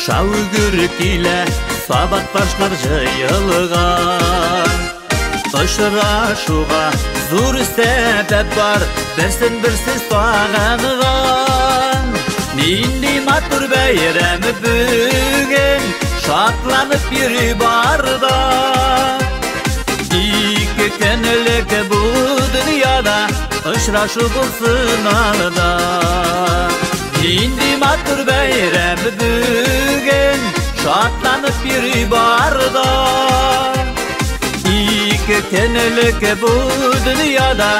Шау-гөр килә сабакташлар җыелган. Очрашуга зур сәбәп бар, берсен берсе сагынган. Нинди матур бәйрәм бүген, шатланып йөри бар да. Ике көнлек бу дөньяда очрашу булсын алда. Нинди матур бәйрәм бүген, шатланып йөри бар да. Ике көнлек бу дөньяда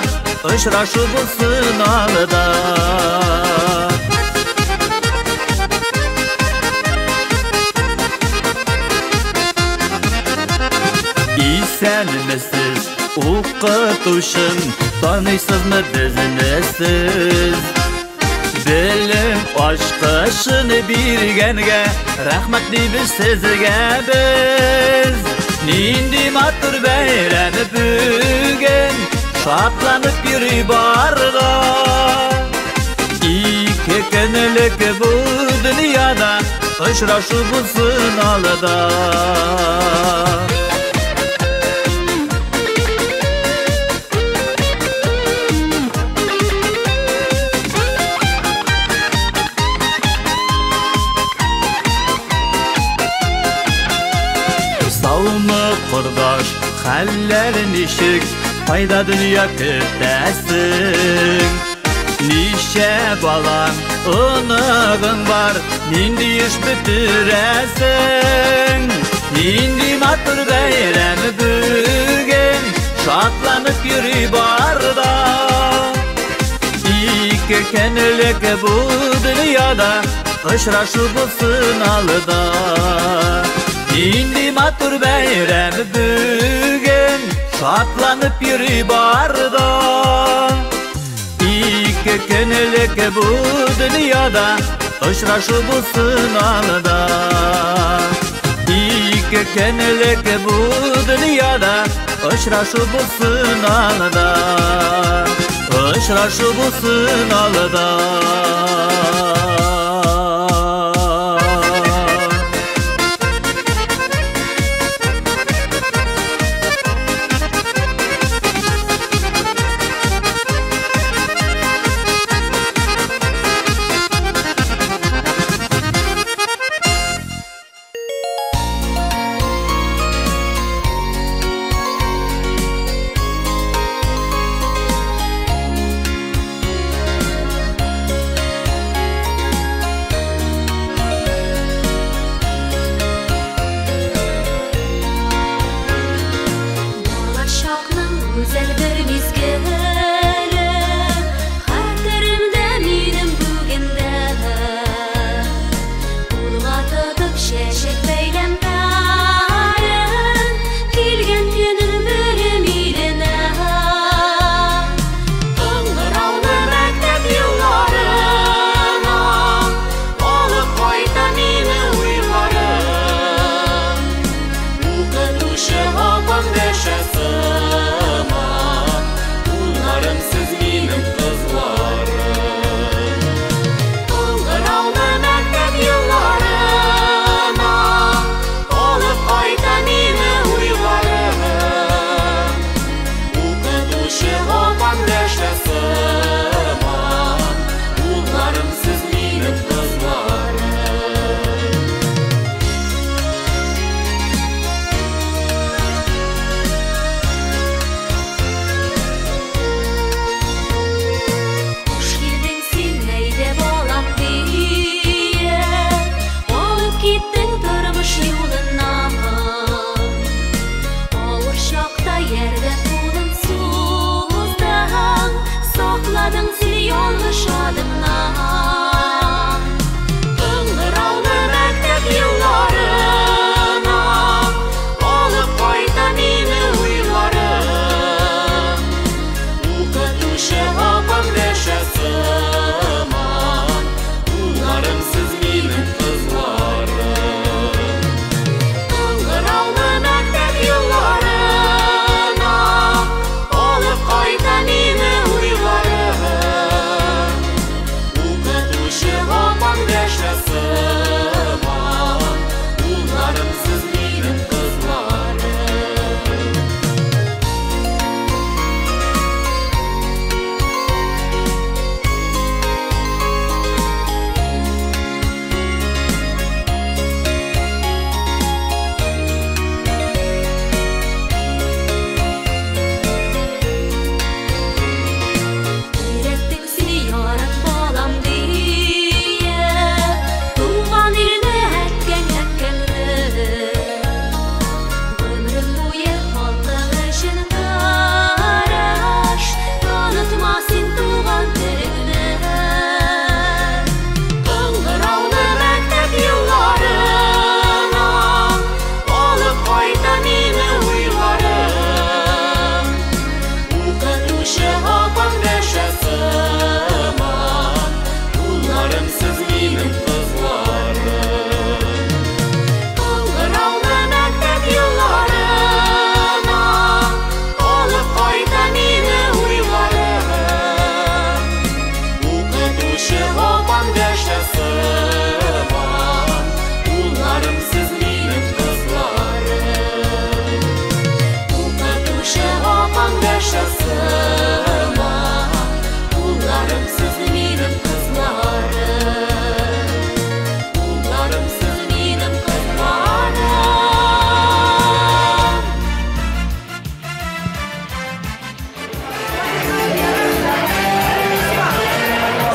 очрашу булсын алда. Исәнмесез, укытучым, таныйсызмы безне сез? Белем ачкычын биргәнгә рәхмәт дибез сезгә без. Нинди матур бәйрәм бүген, шатланып йөри бар да. Ике көнлек бу дөньяда очрашу булсын алда. Саумы, кордаш, хәлләр ничек, кайда дөнья көтәсең? Ничә балаң, оныгың бар, нинди эш бетерәсең? Нинди матур бәйрәм бүген, шатланып йөри бар да. Ике көнлек бу дөньяда очрашу булсын алда. Нинди матур бәйрәм бүген, шатланып йөри бар да. Ике көнлек бу дөньяда очрашу булсын алда. Ике көнлек бу дөньяда очрашу булсын алда. Очрашу булсын алда. Укытучы апам дәшә сыман.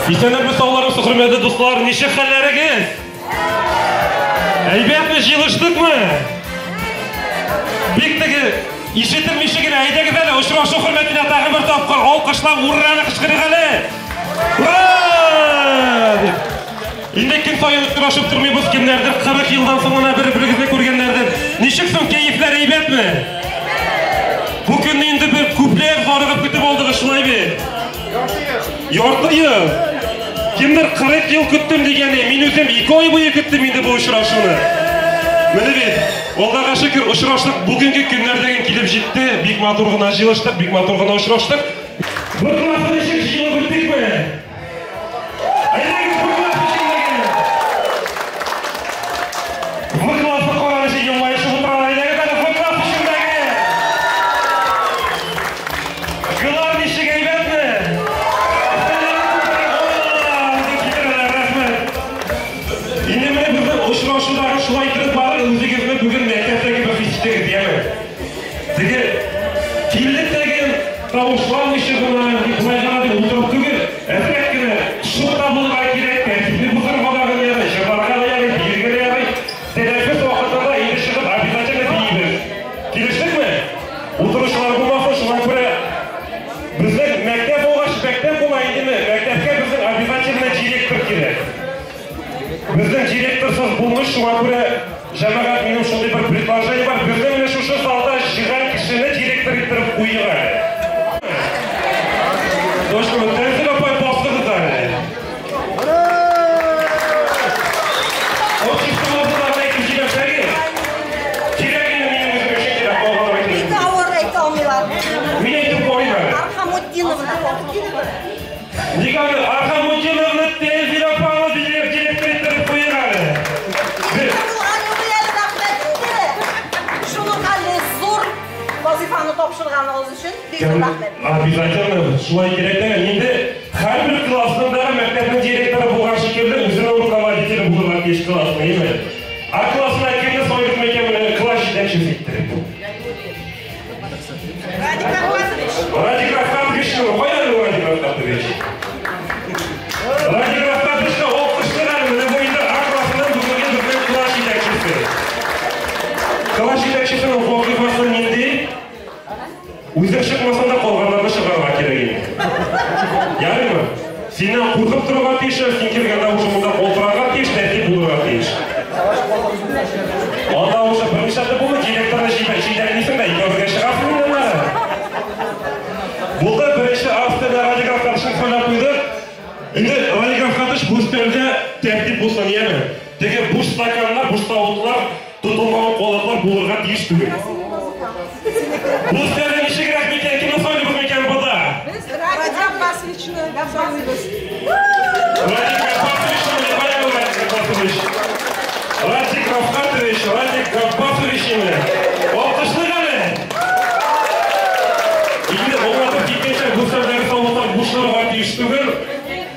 Исәннәрме, саулармы, хөрмәтле дуслар, ничек хәлләрегез? Әйбәтме, җыелыштыкмы? Бик теге ишетелмичә генә, әйдәгез әле, очрашу хөрмәтенә тагын бер тапкыр алкышлап урраны кычкырыйк әле. Ура! Дип. Инде көн саен очрашып тормыйбыз, кемнәрдер 40 елдан соң гына бер-берегезне күргәннәрдер. Ничек соң, кәефләр әйбәтме? Бу көнне инде бер күпләп зарыгып көтеп алдыгыз, шулай бит? Ярты ел. Кемдер 40 ел көттем дигәне, мин үзем 2 ай буе көттем инде бу очрашуны. Менә бит, Аллага шөкер, очраштык, бүгенге көннәрдән килеп җитте. Бик матур гына җыелыштык, бик матур гына очраштык. Бу классны ничек җыелып беттекме? Әйдәгез, бу класс эчендәге. Бу классны карар өчен елмаешып утыралар. Әйдәгез әле, бу класс эчендәге. Гылар ничек әйбәтме? Рәхмәт. Инде менә безнең очрашудагы шулай итеп бары үзегезне бүген мәктәптәге бер хис иттегез, яме. Теге килдек тәген тавышланмыйча гына, дип болай гына дип утырып түгел, әзрәк кенә шутта булырга кирәк, тәртипне бозырга да ярый, җырларга да ярый, биергә дә ярый. Тәнәфес вакытында инде чыгып обязательно биибез. Килештекме? Утыручылар булмасын, шуңа күрә безнең мәктәп булгач, мәктәп була индеме? Мәктәпкә безнең обязательно директор кирәк. Безнең директорсыз булмыш, шуңа күрә җәмәгать, минем шундый бер предложение бар. Безнең менә шушы залда җыйган кешене директор иттереп куйыйк әле. Точно, Тәнзил апай бастыгыз әле. Отчествоны әйтеп җибәрсәгез. Кирәк инде минем үзем өчен кирәк, калганын әйтеп. Бик авыр әйтә алмыйлар. Мин әйтеп карыйм әле. Архамутдиновна. Нигә аны Архамутдиновны Тәнзил апаны директор иттереп куйыйк әле. Без Рәхмәт инде. Шуның хәлле зур вазифаны тапшырганыгыз өчен бик зур рәхмәт. Обязательно шулай кирәк тә. Инде һәрбер классның да мәктәпнең директоры булган шикелле үзенең руководителе булырга тиеш классның, әйеме? А классына кемне сайлыйк микән менә класс җитәкчесе иттереп? Радик Рахматович. Радик Рахматович, кая әле Радик Рахматович? Радик Рахматовичка алкышлар әле, менә бу инде А классының бүгенге безнең класс җитәкчесе. Класс җитәкчесенең вазифасы нинди? Үзең чыкмасаң да калганнарны чыгарырга кирәк инде. Ярыймы? Синнән куркып торырга тиеш, син килгәндә уже монда утырырга тиеш, тәртип булырга тиеш. Анда уже берничә дә булмый, директорны җитәклисең дә, икәүгә чыгасың инде аннары. Булды, беренче авторда Радик Рафкатовичны сайлап куйдык. Инде Радик Рафкатович бу өстәлдә тәртип булсын, яме. Теге буш стаканнар, буш савытлар, тотылмаган калаклар булырга тиеш түгел. Бу өстәлдә ничегрәк микән, кемне сайлыйбыз микән буда? Без Радик Габбасовичны сайлыйбыз. Радик Габбасович, Радик Габбасович. Радик Рафкатович, Радик Габбасович инде. Алкышлык әле. Инде аңлатып киткәнчә, бу өстәлдәге савытлар буш булырга тиеш түгел.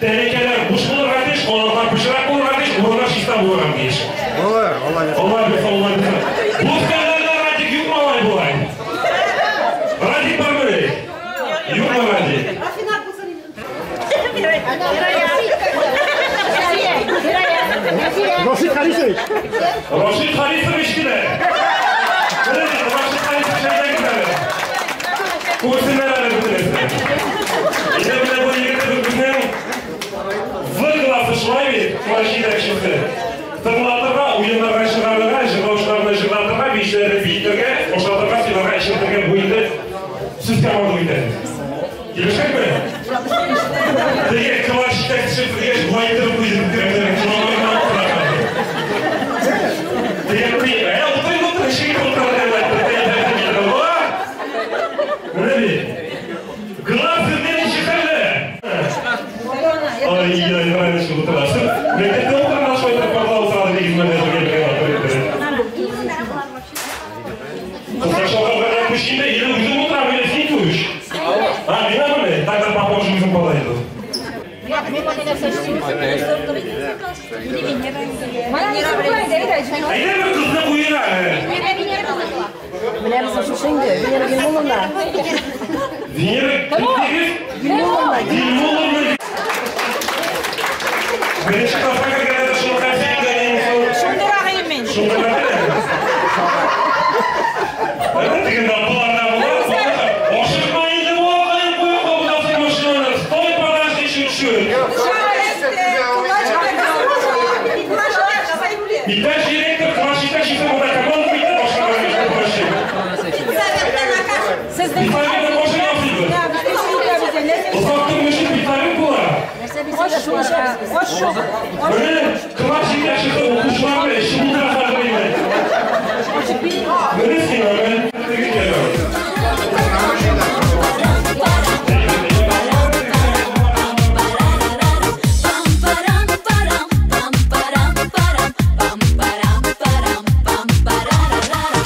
Тәрәкәләр буш булырга тиеш, калаклар пычрак булырга тиеш, урыннар чиста булырга тиеш. Булыр, алла бирсә. Алла бирсә, Алла бирсә. Бу өстәлдә Радик юкмы алай болай? Радик бармы? Юкмы Радик? Рафинат булсын инде. Рашид Харисович. Рашид Харисович килә. Менә бит, Рашид Харисович әйдәгез әле. Күрсеннәр әле бөтенесе. Инде менә бу егетебез безнең В классы шулай бит, класс җитәкчесе. Тыңлатырга, уеннарга чыгарырга, җырлаучыларны җырлатырга, биючеләрне биетергә, ашатырга, сыйларга, эчертергә бу инде сүз команда итә. Килешәкме? Теге класс җитәкчесе дигәч, болай итеп куйдырып керәләр. Теге утыр, утыр, ишеккә утыр, дип Менә бит. Класс сезнең ничек хәлле? Ай-яй, раньше утырасың. Мәктәптә утырганда шулай итеп парлап утырады дигән менә бергә. Кызлар шалкаларга күчкәндә, или үзең утырам, или син күч. А, мин аны, тогда попозже үзем подойду. Әйдә бер кызны куйыйк әле. Беләбез шушы инде, Венера Гилмулловна. Венера, кем дигез? Гилмулловна. Гилмулловна. Беренче класска кергәндә дә шул хәлдә инде. Шундыйрак идем мин. Шундыйрак. Дигәндә балалар була. Ашыкма инде балакаем, куеп кабызасың машинаны. Стой, подожди чуть-чуть. Иптәш директор, класс җитәкчесе монда команда итеп башкарырга тиеш. Сезнең Педсоветта машина ясыйбыз. Озак тормышы педсовет була. Менә класс җитәкчесе укучылар белән эш булдыра хәзер инде. Менә сиңа, менә теге килә.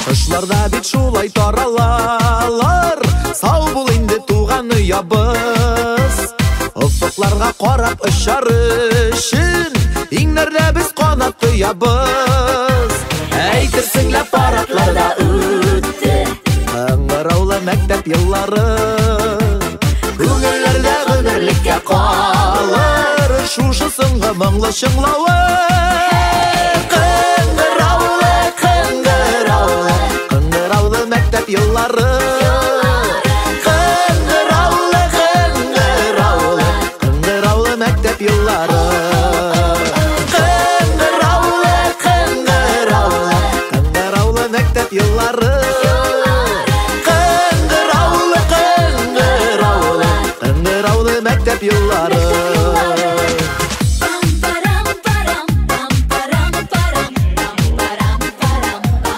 Кышларда бит шулай таралалар. Сау бул инде туган оябыз. Офыкларга карап очар өчен иңнәрдә без канат тоябыз. Әйтерсең лә парадларда үтте кыңгыраулы мәктәп еллары. Күңелләрдә гомерлеккә калыр шушы соңгы моңлы чыңлавы. Кыңгыраулы, кыңгыраулы, кыңгыраулы мәктәп еллары. Кыңгыраулы, кыңгыраулы, кыңгыраулы мәктәп еллары. Кыңгыраулы, кыңгыраулы, кыңгыраулы мәктәп еллары. Кыңгыраулы, кыңгыраулы, кыңгыраулы мәктәп еллары.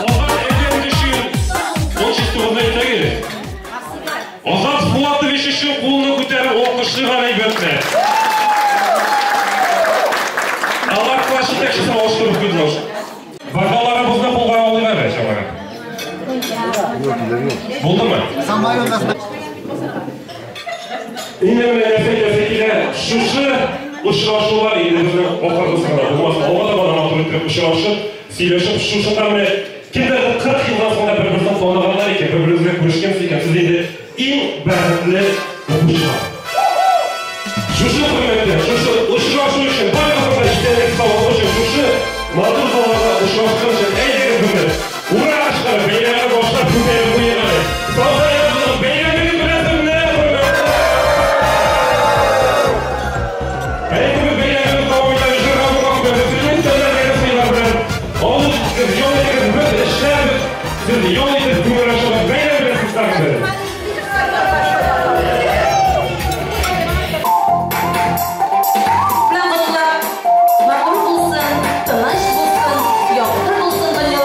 Азат әйдәгез өчен отчествоны әйтәгез. Азат Фуатович өчен кулны күтәреп алкышлыйган әйбәтне. Алар класс җитәкчесен алыштырып куйдылар. Бокалларыбызны кулга алыйк әле, җәмәгать. Булдымы? Инде менә нәрсә әйтәсе килә, шушы очрашулар инде безнең ахыргысы гына булмасын. Алга таба да матур итеп очрашып, сөйләшеп, шушында менә кемдер 40 елдан соң да бер-берсен таныганнар икән, бер-беребезгә күрешкәнбез икән, сез инде иң бәхетле укучылар. Шушы хөрмәттә, шушы очрашу өчен, барыгызга да җитәрлек саулык өчен, шушы матур залларда очрашкан өчен әйдәгез бүген. Ура кычкырып, бәйрәмне башлап күтәреп куйыйк әле. Сау-сәламәт бәйрәмегез белән сезне, хөрмәтле! Әйдәгез бәйрәмне дәвам итәбез, җырга моңга күтәреп, сезнең сәләмәгез сыйлар белән. Авыз итегез, ял итегез, без эшләрбез. Сез ял итеп, күңел ачыгыз, бәйрәм белән сезләрне. Белән котлап, матур булсын, тыныч булсын, якты булсын дөнья.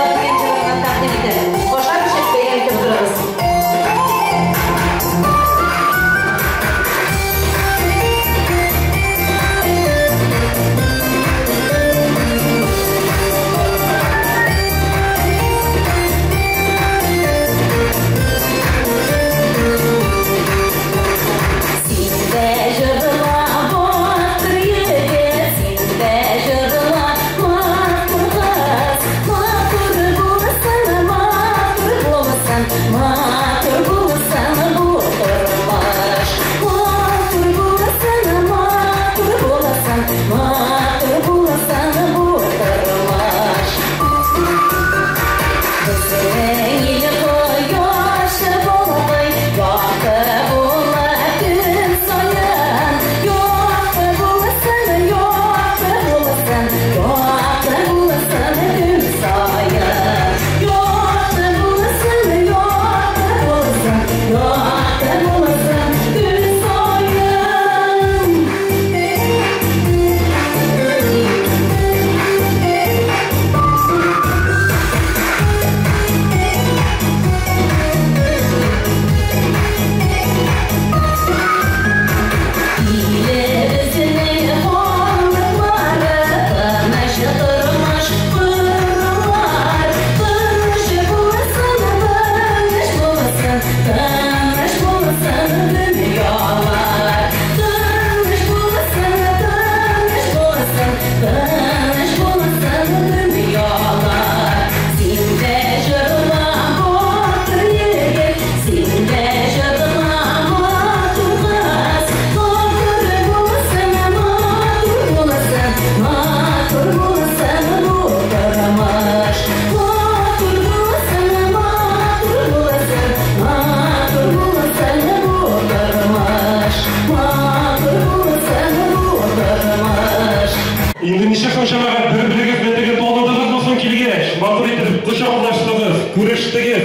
Инде ничек соң, җәмәгать, бер-берегезне теге таныдыгызмы соң килгәч? Матур итеп кочаклаштыгыз, күрештегез.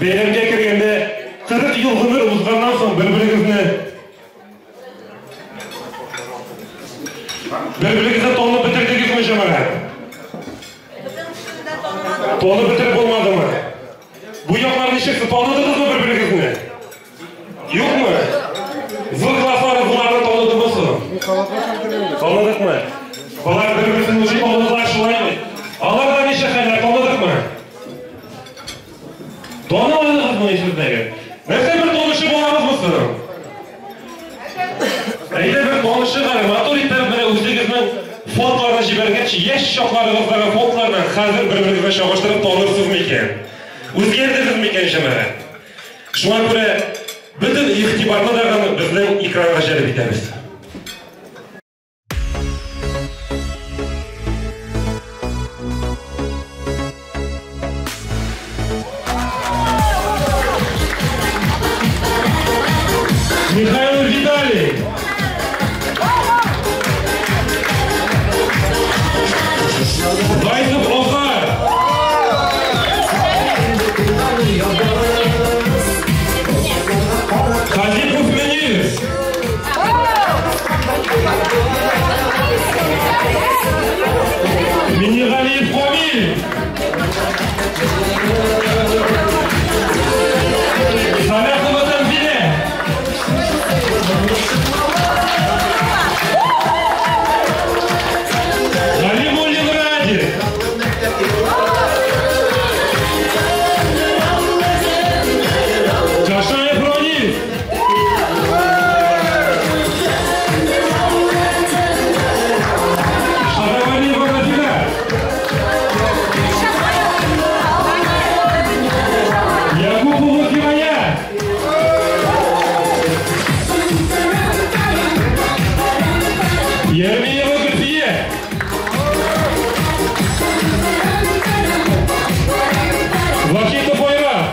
Бәйрәмгә кергәндә 40 ел гомер узганнан соң бер-берегезне танып бетердегезме, җәмәгать? Танып бетереп булмадымы? Бу яклар ничек, таныдыгызмы бер-берегезне? Юкмы? Зур класслары буларны таныдымы соң? Таныдыкмы? Болар бер-берсен уже таныдылар шулаймы? Алар да ничек хәлләр, таныдыкмы? Танымадыгызмы исездәге? Нәрсә, бер танышып алабызмы соң? Әйдә, бер танышыйк әле, матур итеп менә үзегезнең фотоларны җибәргәч, яшь чакларыгыздагы фотоларны хәзер бер-берегезгә чагыштырып танырсыз микән? Үзгәрдегез микән, җәмәгать? Шуңа күрә бөтен игътибарны да безнең экранга җәлеп итәбез. Михайлов Виталий. Зайцев Озар. Хазипов Менир. Минигалиев Комиль. Саляхова Танзиля. Галимуллин Радик. Чашаев Ронис. Шаравалиева Нафига. Якупова Фирая. Ермиева Гульфия. Вахитов Айрат.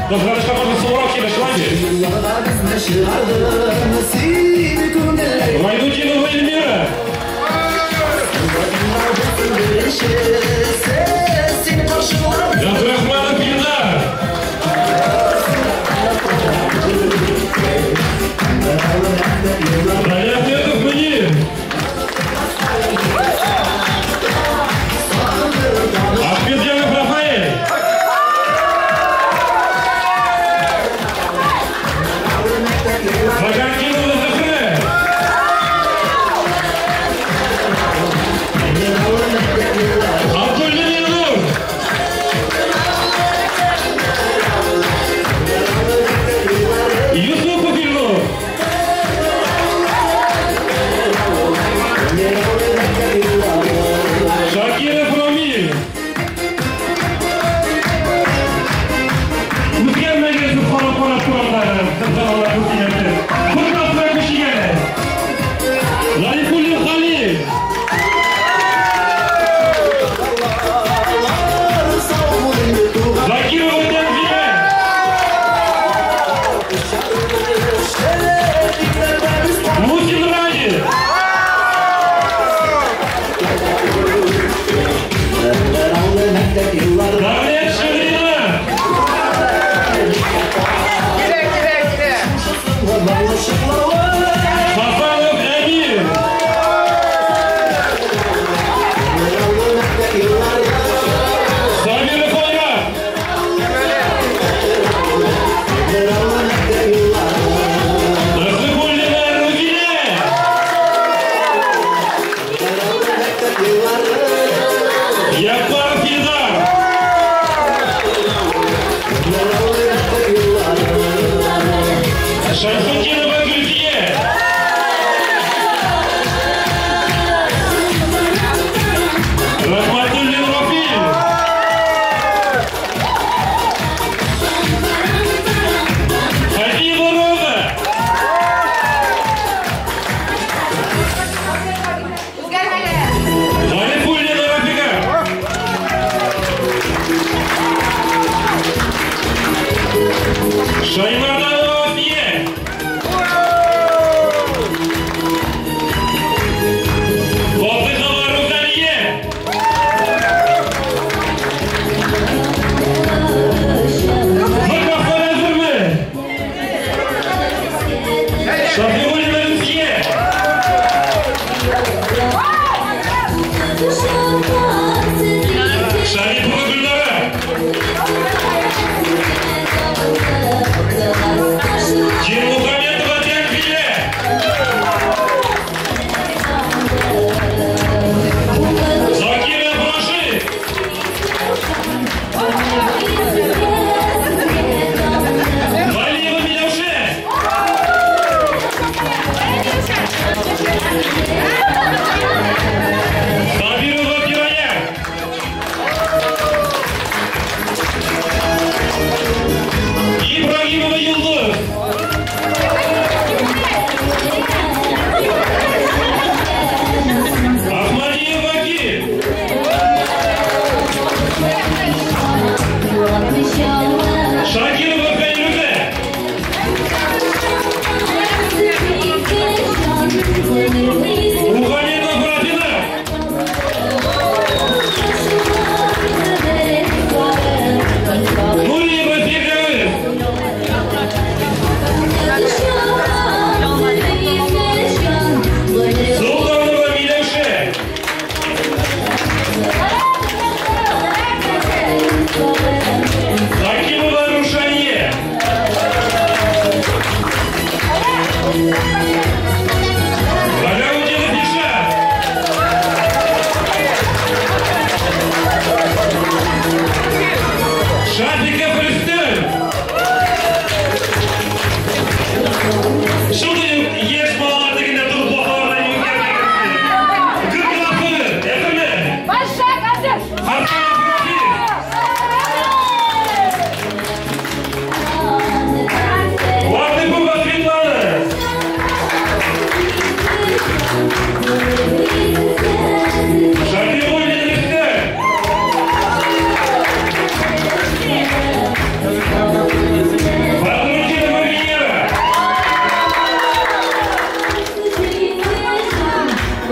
Кызганычка каршы, соңрак килә, шулай бит? Гайнутдинова Эльмира. Габдрахманов Илнар. Галиахметов Мөнир. Ахметьянов Рафаэль. Заганкинова Зөһрә. Абдуллин Илнур. Юсупов Илнур. Шакиров Рамиль. Үзгәрмәгез, карап-карап торганнары, кызганалар күрсәтте. Куркасына күчегәне. Гарифуллин Халил. Закирова Тәнзилә. Мусин Радик. Давлет Шеврина. Хасанов Әмир. Сабиров Айрат. Насыйбуллина Рузилә. Яппаров Илдар. Шамсутдинова Гульфия. Рахматуллин Рафил. Хабиева Роза. Гарифуллина Рафика. Шаймарданова Асия.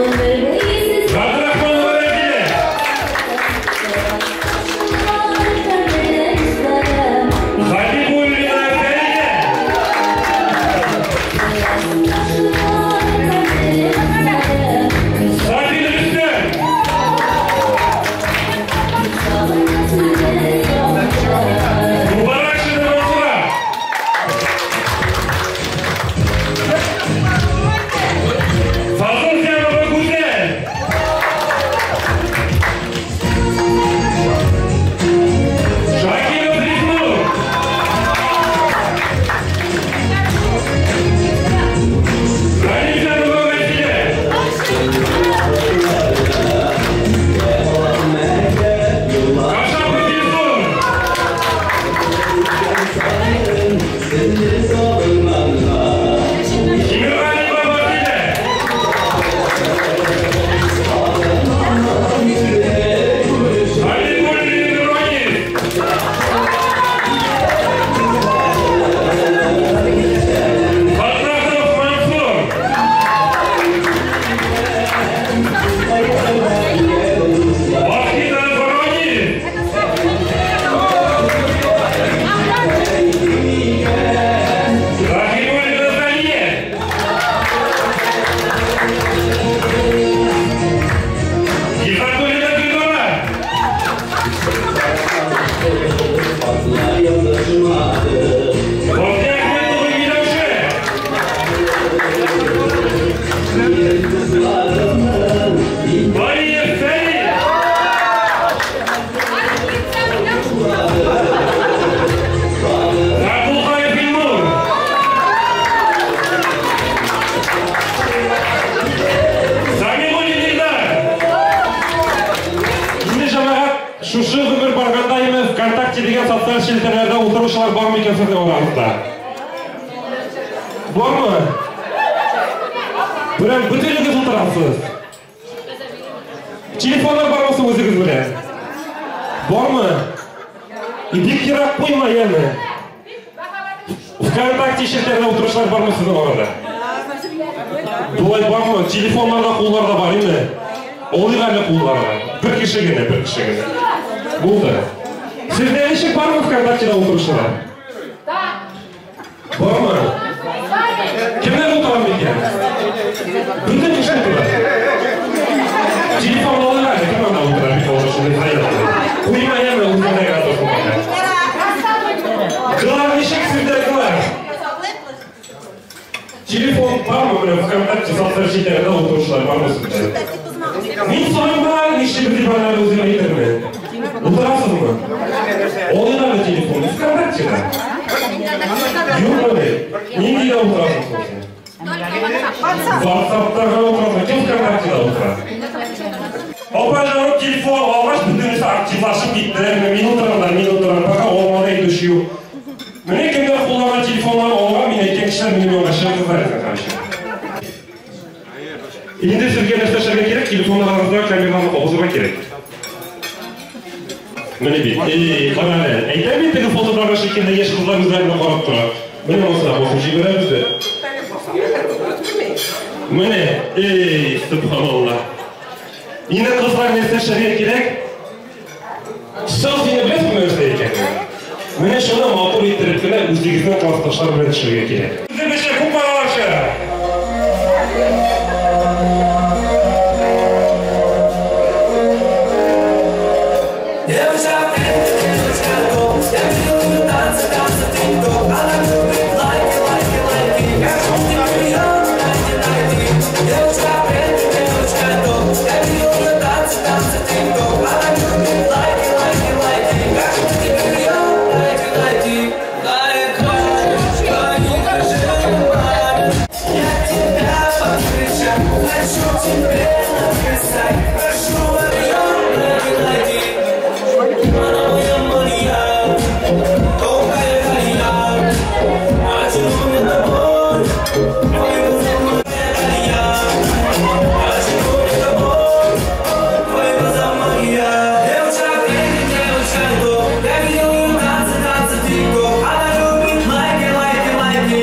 Габдрахманова Рәзилә. Хабибуллина Фәридә. Сафин Рөстәм. Мубаракшина Мансура. Фазылҗанова Гүзәл. Шакиров Рифнур. Галимҗанова Вәсилә. Кашапов Илсур. Тимергалиева Вәсилә. Хабибуллин Ронис. Фаттахов Мансур. Вахитов Ронис. Рахимуллина Сания. Гизатуллина Гүлнара. Фазлиахметова Миләүшә. Бариев Фәрит. Габдулхаев Илнур. Самигуллин Илдар. Инде, җәмәгать, шушы гомер барганда инде ВКонтакте дигән социаль челтәрләрдә утыручылар бармы икән сезнең арагызда? Бармы? Белән бөтенегез утырасыз. Телефоннар бармы соң үзегез белән? Бармы? Бик ерак куйма яме. ВКонтакте челтәрендә утыручылар бармы сезнең арада? Болай бармы? Телефоннарда кулларда бар инде. Алыйк әле кулларга. Бер кеше генә, бер кеше генә. Булды. Сездә ничек, бармы ВКонтактеда утыручылар? Бармы? Кемнәр утыра микән? Бөтен кеше утыра. Телефон алыйк әле, кем анда утыра? Бик алыр шундый заявка. Куйма яме, үзеңә генә торсын. Кылар ничек сездә, кылар? Телефон бармы менә ВКонтакте социаль челтәрендә утыручылар бармы сездә? Мин сорыйм да, нишләп дип аны үзем әйтермен. Утырасызмы? Алыйк әле телефон, ВКонтактеда. Юк әле. Ниндидә утырасың соң син? WhatsApp'та гына утырасың. Кем ВКонтактеда утыра? Апа җаным, телефон алгач, бөтенесе активлашып киттеләр. Мин утырам да, мин утырам. Пока алмады әйтүче юк. Менә кемнәр кулланган телефоннарын алган, мин әйткән кешеләр минем янга чыгыгыз әле, короче. Инде сезгә нәрсә эшләргә кирәк? Телефоннарыгызда камераны кабызырга кирәк. Менә бит. Эй, кара әле. Әйтәм бит, теге фотодагы шикелле яшь кызлар үзләренә карап тора. Менә монысына басып җибәрәбез дә. Менә, эй, субханалла. Инде, кызлар, нәрсә эшләргә кирәк? Селфини беләсезме нәрсә икәнен? Менә шуны матур иттереп кенә үзегезнең классташлар белән төшергә кирәк. Үзебезчә күп балаларча. Девочка, девочка, я танцы, танцы, тик-ток. Она любит лайки, лайки, лайки. Я ее найти, найти. Девочка, девочка, топ. Я ее танцы, танцы, тик-ток. Она любит лайки, лайки, лайки. Как ее найти, найти. Я тебя покричать, хочу тебе написать. Прошу ее найти, найти. Она моя маньяк, тонкая я. А чего мне тобой? Твои глаза моя. А чего мне тобой? Твои глаза моя. Девочка, девочка, топ. Я видел ее танцы, танцы, тик-ток. Она любит лайки, лайки, лайки.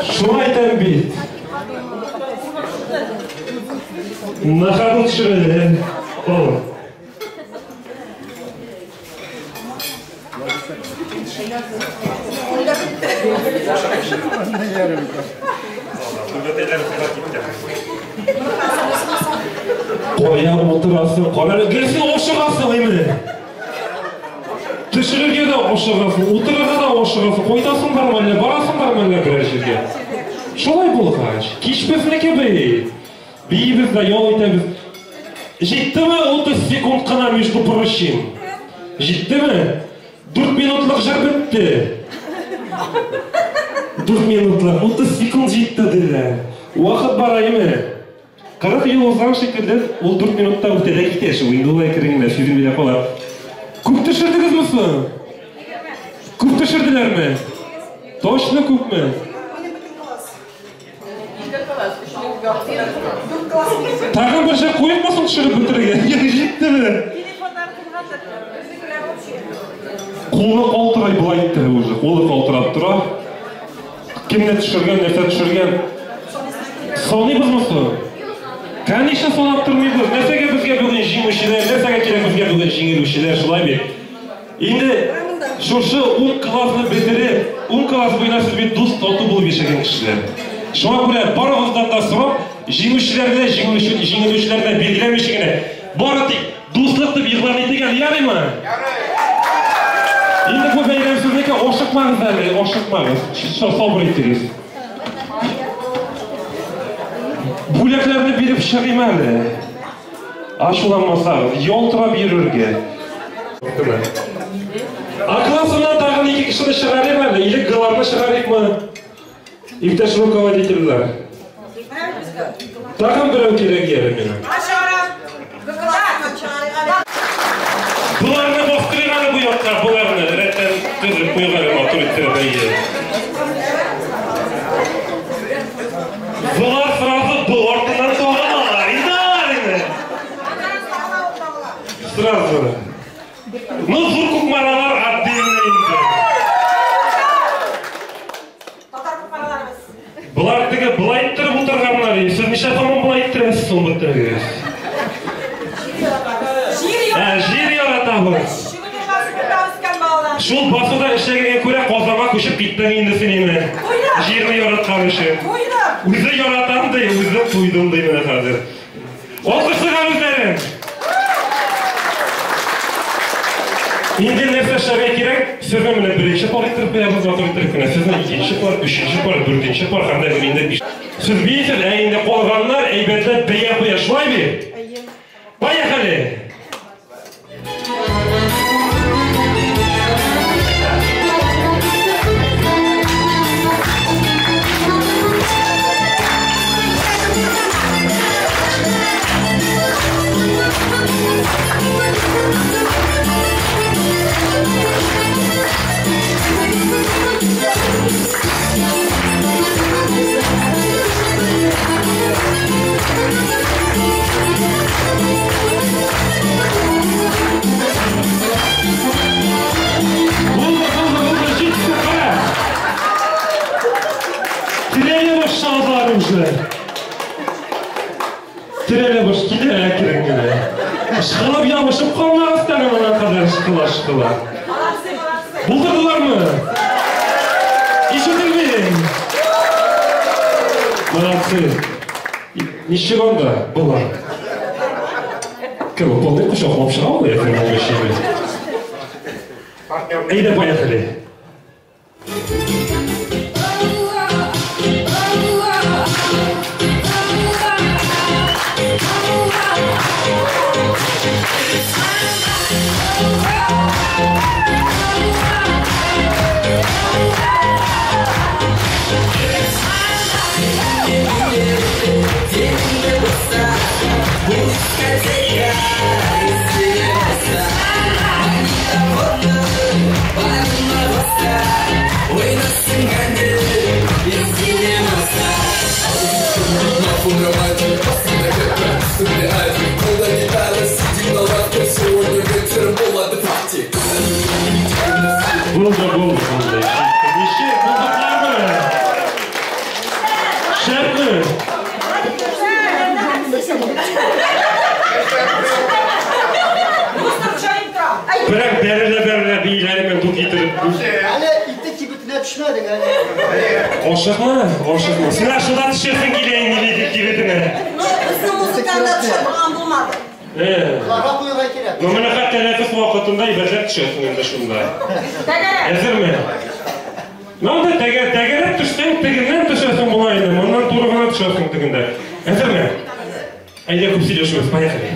Шуны әйтәм бит. На ходу төшерелә. О. Кая утырасың, кара, гел син ашыгасың инде. Төшерергә дә ашыгасың, утырырга да ашыгасың. Кайтасың бармы әллә, барасың бармы әллә берәр җиргә? Шулай булгач, кич безнеке бит. Биибез дә, ял итәбез. Җиттеме 30 секунд кына, между прочим? Җиттеме? 4 минутлык җыр бетте. 4 минутлык, 30 секунд җитте диләр. Вакыт бара име? 40 ел узган шикелле, ул 4 минутта үтә дә китә шул. Инде ул әкрен генә сизелми дә кала. Күп төшердегезме соң? Күп төшерделәрме? Точно күпме? Тагын бер җыр куепмы соң төшереп бетерергә? Җиттеме? Кулы калтырый болай иттереп уже. Кулы калтырап тора. Кемне төшергән, нәрсә төшергән? Саныйбызмы соң? Конечно, санап тормыйбыз. Нәрсәгә безгә бүген җиңүчеләр, нәрсәгә кирәк безгә бүген җиңелүчеләр, шулай бит? Инде шушы 10 классны бетереп, 10 класс буена сез бит дус, тату булып яшәгән кешеләр. Шуңа күрә барыгыздан да сорап, җиңүчеләрне, җиңелүчеләрне билгеләмичә генә, бары тик дуслык дип игълан итик әле, ярыймы? Инде бу бәйрәм сезнеке, ашыкмагыз әле, ашыкмагыз. Сабыр итегез. Бүләкләрне биреп чыгыйм әле. Ачуланмасагыз, ялтырап йөрергә. А классыннан тагын 2 кешене чыгарыйм әле, или галарны чыгарыйкмы? Иптәш руководительләр. Тагын берәү кирәк әле миңа. Буларны бастырыйк әле бу якка, буларны рәттән төзеп куйыйк әле, матур иттереп әйе. Булар сразу бу артыннан тагылалар, инде алар инде. Сразу. Ну, зур кукмаралар отдельно инде. Булар теге былай иттереп утырганнар, сез ничә заман былай иттерәсез соң бетерегез? Җир яратабыз. Шул басуда эшләгәнгә күрә Казанга күчеп киттең инде син инде. Җирне яраткан өчен. Үзе яратам ди, үзе туйдым ди менә хәзер. Алкышлыйлар үзләрен. Инде нәрсә эшләргә кирәк? Сезне менә беренче пар иттереп куябыз, матур иттереп кенә. Сезне икенче пар, өченче пар, дүртенче пар һәм дә инде биш. Сез бийсез, ә инде калганнар әйбәтләп бәя куя, шулай бит? Поехали! Терәлә башладылар уже. Терәлә баш килә әкрен генә. Ышкылып ябышып калмагыз тагын моңа кадәр ышкыла-ышкыла. Булдырдылармы? Ишетелми. Молодцы. Ничек анда була? Кем, полный кочаклап чыга ул, әкрен генә. Әйдә, поехали. Ой, Булды, булды, булды. Ничек, булдыклармы? Шәпме? Берәк бәрелә-бәрелә бииләремен ду китереп. Әле итек кибетенә төшмәдең әле. Ашыкма, ашыкма. Син шунда төшәсең килә инде итек кибетенә. Ну, безнең музыканы төшә торган булмады. Кара куярга кирәк. Ну, менә хәтта тәнәфес вакытында әйбәтләп төшәсең инде шунда. Әзерме? Ну, да тәгәрәп төшсәң, тегеннән төшәсең була инде. Моннан туры гына төшәсең тегендә. Әзерме? Әйдә, күп сөйләшмибез, поехали.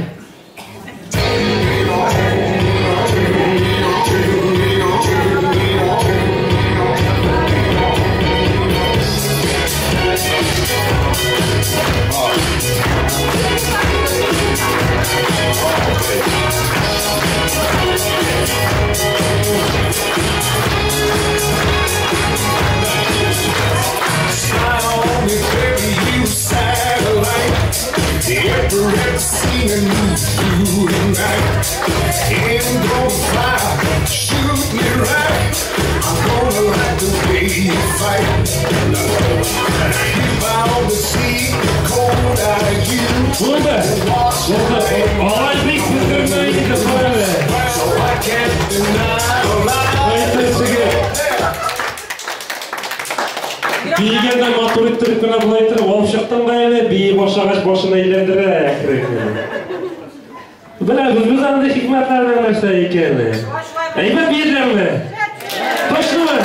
Булды. Булды. Алай бик биздермә инде, карале. Әйтәсеге. Биегәндә матур иттереп кенә болай иттереп алып чыктың да әле, бии башлагач башын әйләндерә әкрен. Беләбез без андый хикмәтләрнең нәрсә икәнен. Әйбәт биеделәрме? Точномы?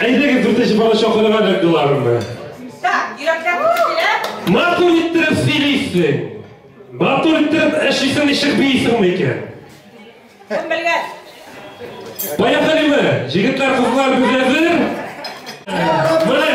Әйдәгез, дүртенче бала чакырырга әле. Так, йөрәкләр килә. Матур иттереп сөйлисең. Матур иттереп эшлисең, ничек бийсеңме икән? Кем белгән? Поехали мы! Егетләр, кызлар, без әзер? Менә!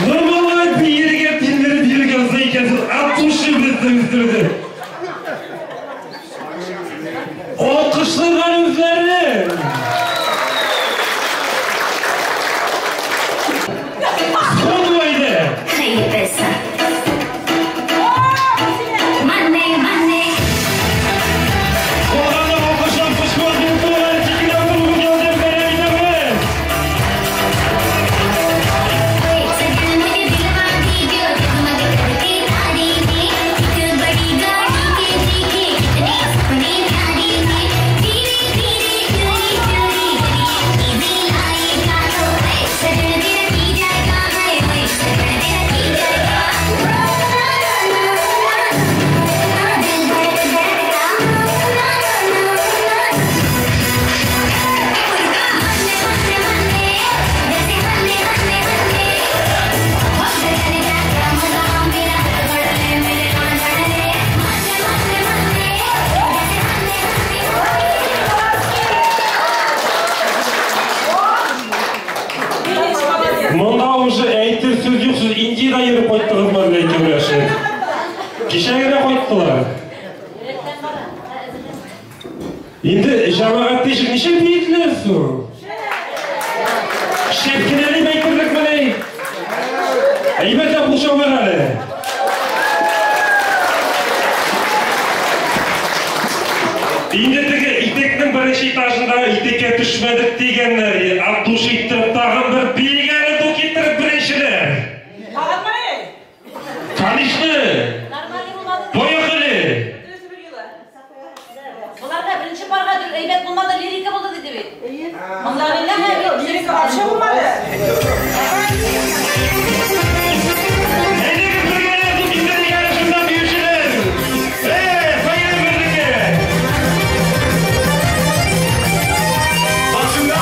Normalde bir yere dinleri bir gözleyken 60 yıl üstürdü. Alkışlar üzerine. Son böyle. Монда уже әйтер сүз юк, сез Индиядә йөреп кайттыгызмы әллә икәүләшеп? Кичә генә кайттылар. Инде җәмәгать ничек ничек биеделәр соң? Шәп кенә дип әйтерлекмени? Әйбәтләп кул чабыйк әле. Инде теге итекнең беренче этажында итеккә төшмәдек дигәннәр, от души иттереп тагын бер биегәне ду китереп беренчеләр. Конечно. Нормальный булмады. Поехали. Буларга беренче парга әйбәт булмады, лирика булды диде бит. Монда Лирика вообще булмады. Әйдәгез бергәләп ду китереп ярышында биючеләр. Поехали берлектә. Başımda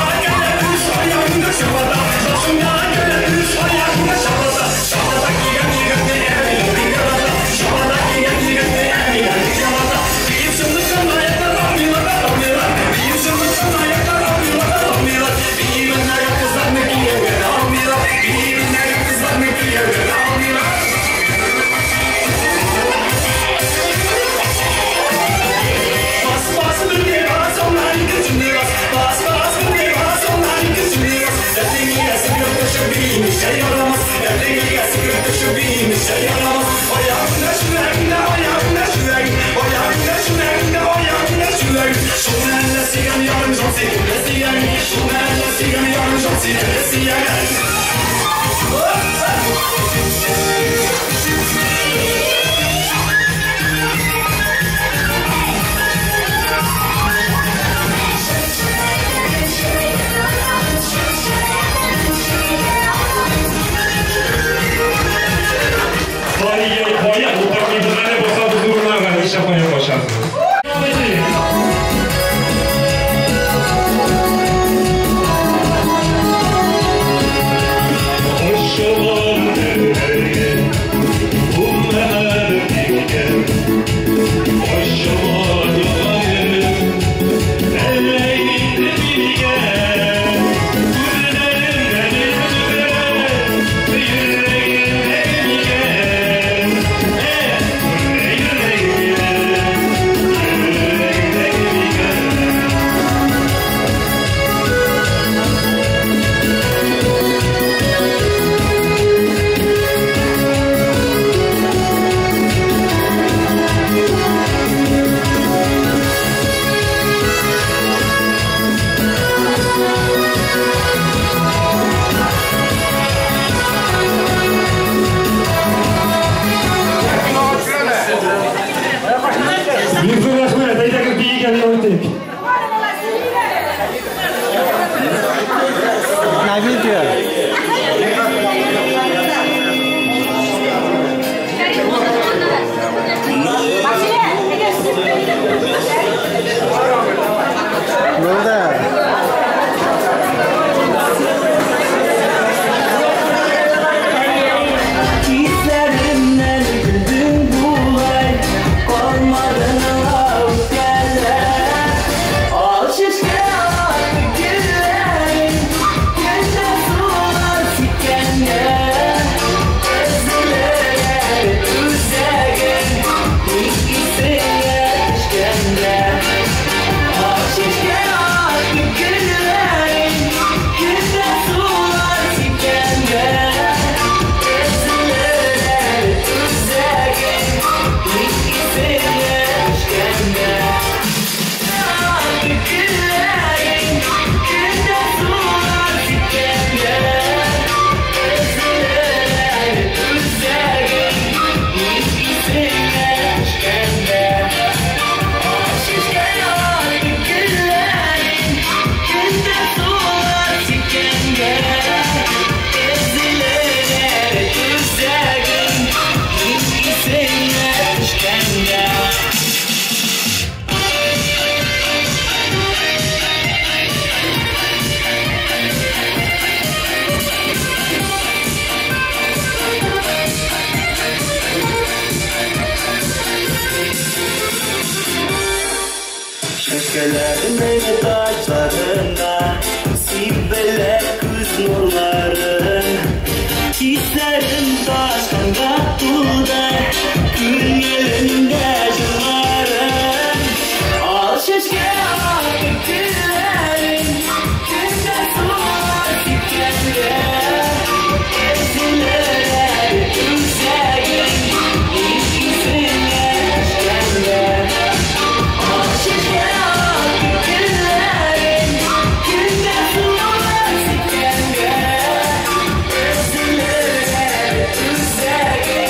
Second.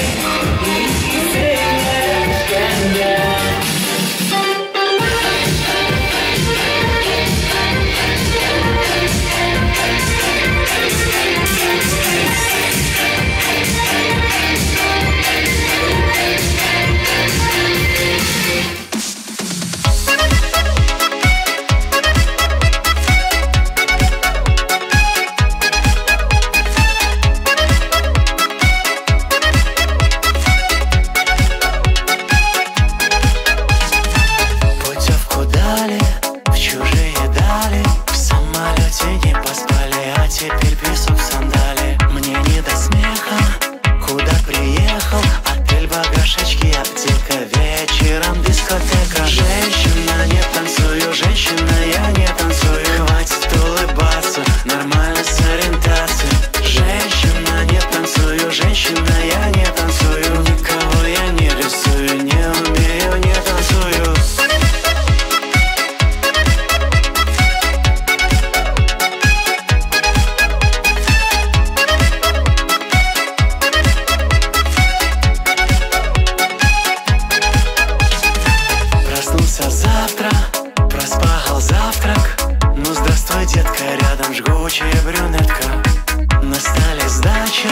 Теперь песок в сандале. Мне не до смеха. Куда приехал? Отель, багаж, очки, аптека. Вечером дискотека. Женщина, не танцую, женщина, я не танцую. Хватит улыбаться, нормально с ориентацией. Женщина, не танцую, женщина, я не танцую. Никого я не рисую, не умею, не танцую. Проснулся завтра, проспал завтрак. Ну здравствуй, детка, рядом жгучая брюнетка. На столе сдача,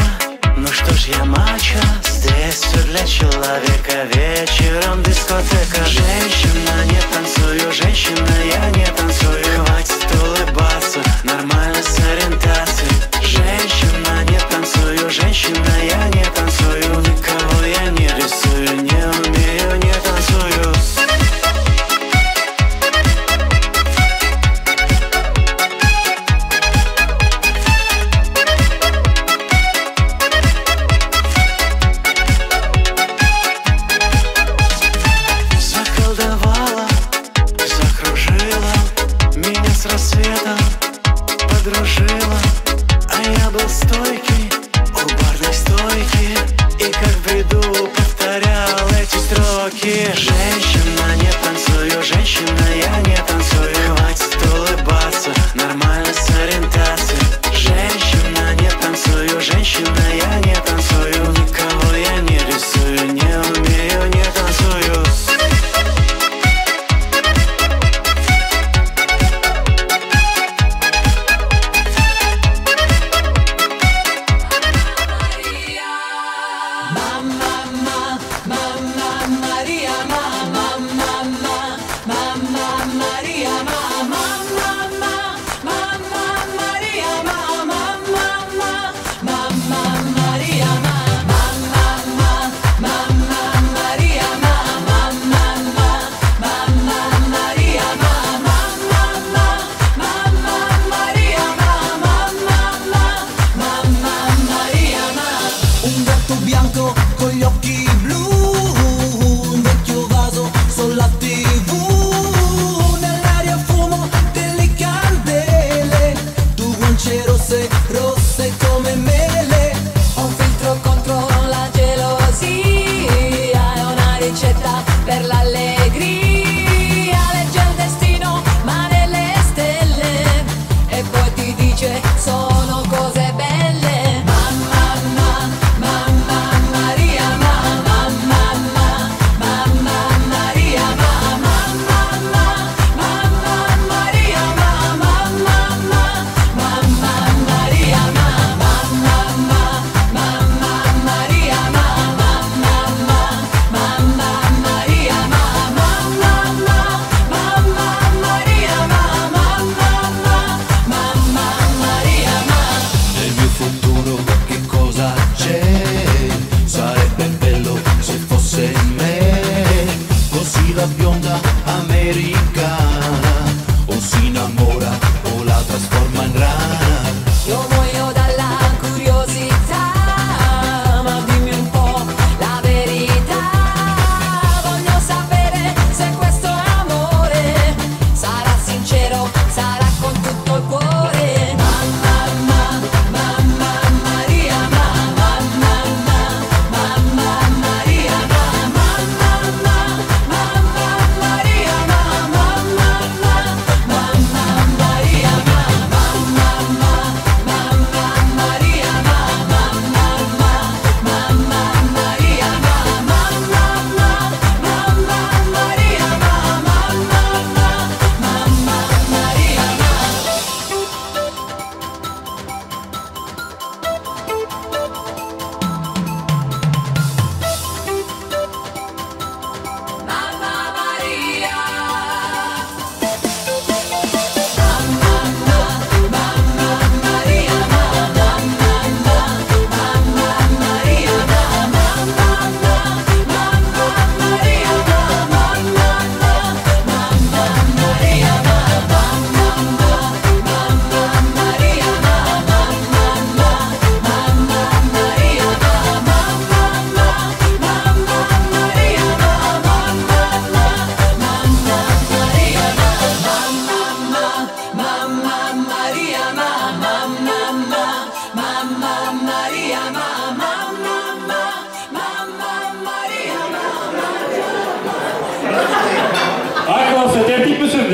ну что ж я мачо. Здесь все для человека, вечером дискотека. Женщина, не танцую, женщина, я не танцую. Хватит улыбаться, нормально с ориентацией. Женщина, не танцую, женщина, я не танцую. Никого я не рисую, не умею, не танцую. Заколдовала, закружила меня с рассветом, подружила. А я был стойкий у барной стойки и как в бреду повторял эти строки. Женщина, не танцую, женщина, я не танцую. Хватит улыбаться, нормально с ориентацией. Женщина, не танцую, женщина, я не танцую. Никого я не рисую, не умею, не танцую. Un gatto bianco con gli occhi blu, un vecchio vaso sulla TV, nell'aria fumo delle candele, tu guance rosse, rosse come mele. Un filtro contro la gelosia è una ricetta per l'allegria. Legge il destino ma nelle stelle e poi ti dice sono cose belle. Mamma, mamma Maria, mamma, mamma, mamma Maria, mamma, mamma, mamma Maria, mamma, mamma, mamma Maria.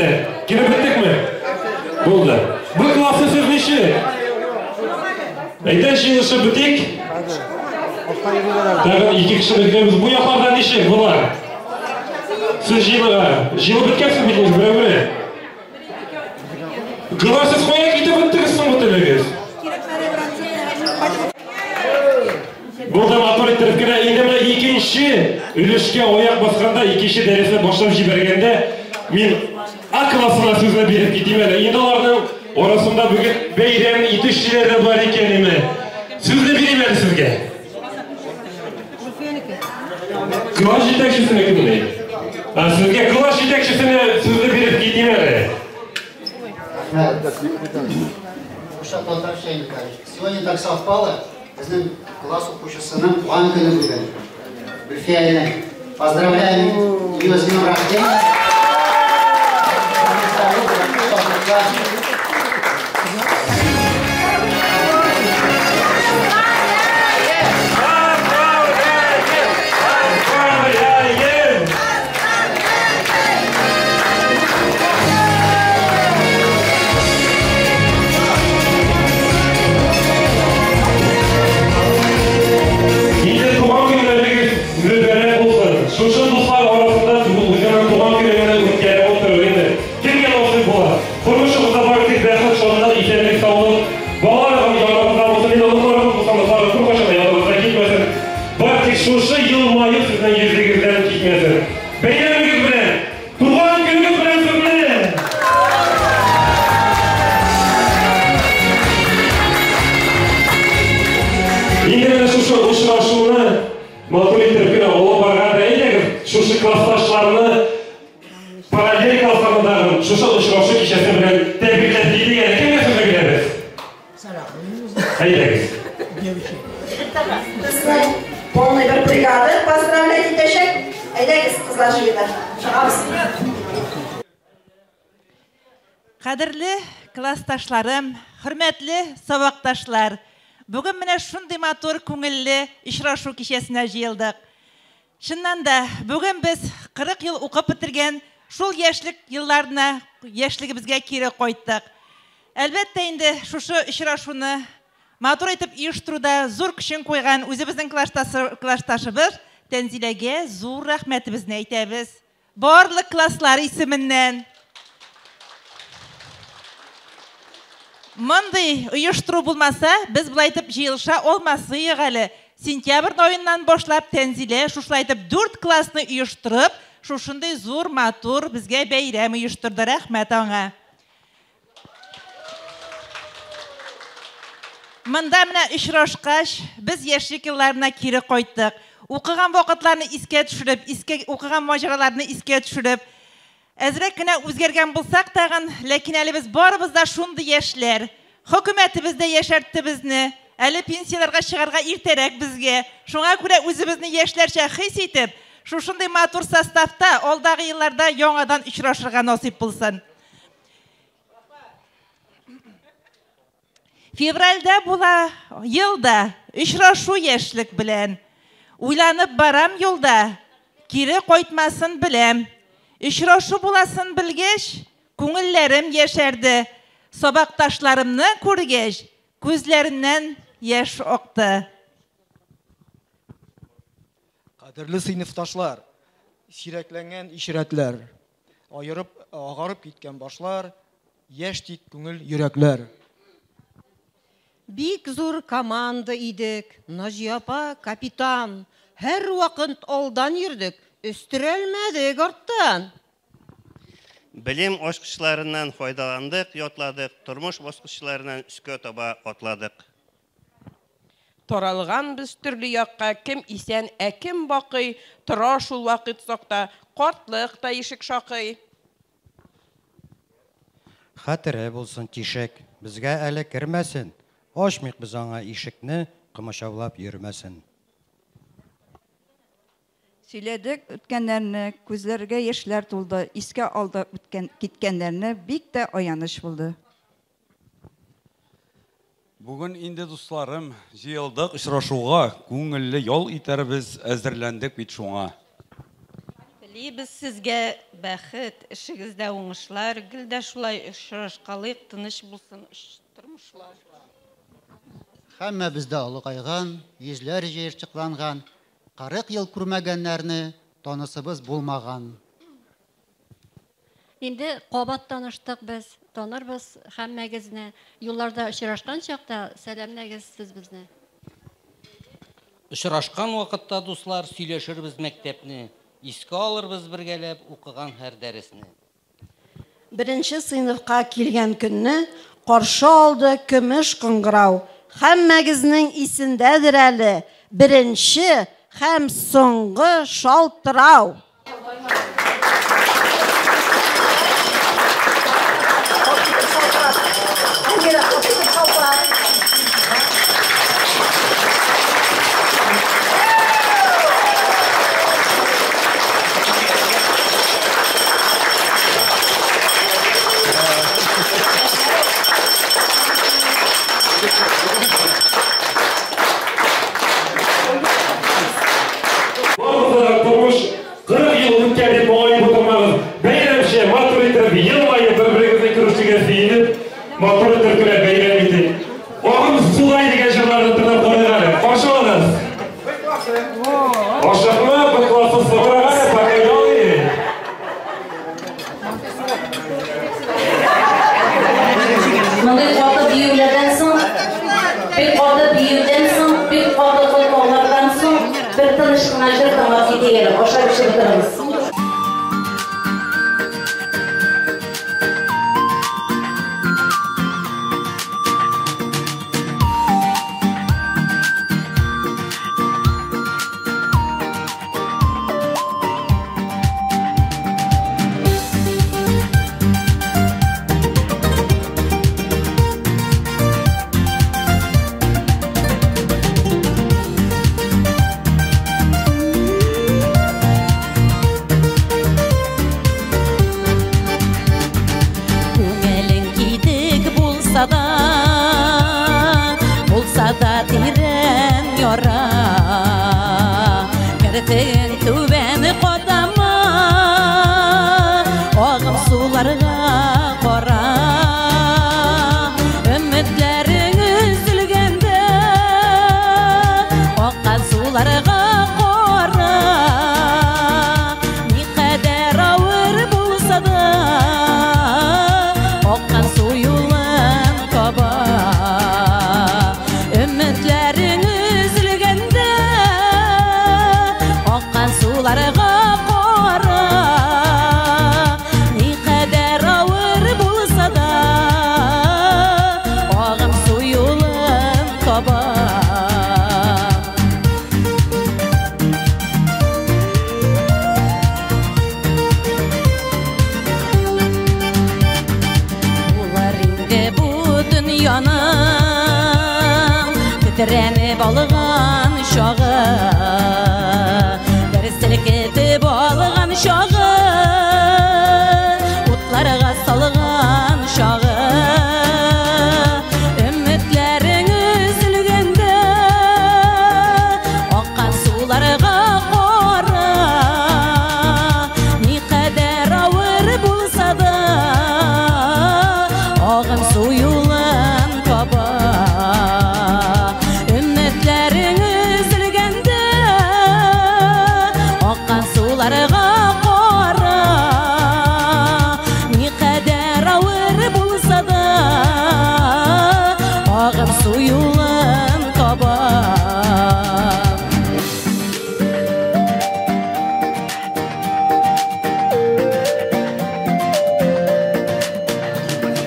бездә. Кереп беттекме? Булды. Бу классны сез ничек? Әйдә җыелышып бетик. Тагын ике кеше беткәнбез. Бу якларда ничек болар? Сез җыелырга. Җыелып беткәнсез бит инде берәү-бере. Гөлнар, сез кая китеп беттегез соң бу телегез? Булды матур иттереп кенә. Инде менә икенче өлешкә аяк басканда, икенче дәресне башлап җибәргәндә, мин А классына сүзне биреп китим әле. Инде аларның арасында бүген бәйрәм итүчеләр дә бар икән име. Сүзне бирим әле сезгә. Класс җитәкчесенә кемне? Ә сезгә класс җитәкчесенә сүзне биреп китим әле. Сегодня так совпало, безнең класс укучысының туган көне бүген. Гөлфиянең. Поздравляем ее с днем рождения. Поздравляем! Инде туган көннәрегез мөбарәк булсын. Шушы дуслар арасында үзеңнең туган көнеңне үткәреп утыру инде кемгә насыйп була? Тормышыгызда бары тик бәхет, шатлык, исәнлек, саулык, балаларыгыз янагызда булсын, инде оныкларыгыз булса, оныкларыгыз беркайчан да яныгыздан китмәсен. Бары тик шушы елмаю сезнең йөзегездән китмәсен. Бәйрәмегез белән, туган көнегез белән сезне! Инде менә шушы очрашуны матур иттереп кенә алып барганда, әйдәгез, шушы классташларны, параллель классларны тагын шушы очрашу кичәсе белән тәбрикләп китик әле. Кемгә сүзне бирәбез? Әйдәгез. Безнең полный бер бригада поздравлять итәчәк. Әйдәгез, кызлар, җегетләр, чыгабыз. Кадерле классташларым, хөрмәтле сабакташлар, бүген менә шундый матур күңелле очрашу кичәсенә җыелдык. Чыннан да, бүген без 40 ел укып бетергән шул яшьлек елларына, яшьлегебезгә кире кайттык. Әлбәттә инде шушы очрашуны матур итеп оештыруда зур көчен куйган үзебезнең классташыбыз Тәнзиләгә зур рәхмәтебезне әйтәбез. Барлык класслар исеменнән. Мондый оештыру булмаса, без болай итеп җыелыша алмасыек әле. Сентябрь аеннан башлап Тәнзилә шушылай итеп 4 классны оештырып, шушындый зур матур безгә бәйрәм оештырды. Рәхмәт аңа. Монда менә очрашкач, без яшьлек елларына кире кайттык. Укыган вакытларны искә төшереп, искә укыган маҗараларны искә төшереп, әзрәк кенә үзгәргән булсак тагын, ләкин әле без барыбыз да шундый яшьләр. Хөкүмәтебез дә яшәртте безне. Әле пенсияләргә чыгарга иртәрәк безгә. Шуңа күрә үзебезне яшьләрчә хис итеп, шушындый матур составта алдагы елларда яңадан очрашырга насыйп булсын. Февральдә була елда очрашу яшьлек белән. Уйланып барам юлда, кире кайтмасын беләм. Очрашу буласын белгәч, күңелләрем яшәрде. Сабакташларымны күргәч, күзләремнән яшь акты. Кадерле сыйныфташлар, сирәкләнгән ишрәтләр, аерып, агарып киткән башлар, яшь тик күңел йөрәкләр. Бик зур команда идек, Наҗия апа капитан. Һәр вакыт алдан йөрдек, өстерәлмәдек арттан. Белем ачкычларыннан файдаландык, ятладык, тормыш баскычларыннан өскә таба атладык. Таралган без төрле якка, кем исән, ә кем бакый, тора шул вакыт сакта, картлык та ишек шакый. Хәтере булсын тишек, безгә әле кермәсен, ачмыйк без аңа ишекне, комачаулап йөрмәсен. Сөйләдек үткәннәрне, күзләргә яшьләр тулды, искә алды үткән киткәннәрне, бик тә аяныч булды. Бүген инде дусларым җыелдык очрашуга, күңелле ял итәрбез, әзерләндек бит шуңа. Телибез сезгә бәхет, эшегездә уңышлар, гел дә шулай очрашкалыйк, тыныч булсын тормышлар. Һәммәбез дә олыгайган, йөзләр җыерчыкланган, 40 ел күрмәгәннәрне танысыбыз булмаган. Инде кабат таныштык без, танырбыз һәммәгезне. Юлларда очрашкан чакта сәламләгез сез безне. Очрашкан вакытта, дуслар, сөйләшербез мәктәпне, искә алырбыз бергәләп укыган һәр дәресне. Беренче сыйныфка килгән көнне каршы алды көмеш кыңгырау. Һәммәгезнең исендәдер әле беренче һәм соңгы шалтырау. Барыгызга тормыш 40 ел үткән дип моңаеп утырмагыз. Бәйрәмчә, матур итеп, елмаеп бер-берегезне күрешүгә сөенеп, матур итеп кенә бәйрәм итик. Агым сулай дигән җырларны тыңлап карыйк әле. Каршы алыгыз. Ашыкма, бер классы соңрак әле, пока ял ит. Мондый каты биюләрдән соң, бик каты биюдән соң, бик каты котлаулардан соң бер тыныч кына җыр тыңлап китик әле. Ашап эчеп утырыгыз. Күңелең китек булса да, булса да тирән яра. Керфегең түбән катама, агым суларга кара. Өметләрең өзелгәндә, аккан суларга кара. Никадәр авыр булса да, аккан су юлын таба. Өметләрең өзелгәндә, аккан суларга кара. Никадәр авыр булса да, агым су юлын таба. Булыр инде бу дөньяның тетрәнеп алган чагы, бер селкетеп алган чагы, утларга салган чагы. Өметләрең өзелгәндә, аккан суларга кара. Никадәр авыр булса да, агым су юлын таба. Өметләрең өзелгәндә, аккан суларга кара. Никадәр авыр булса да, агым су юлын таба.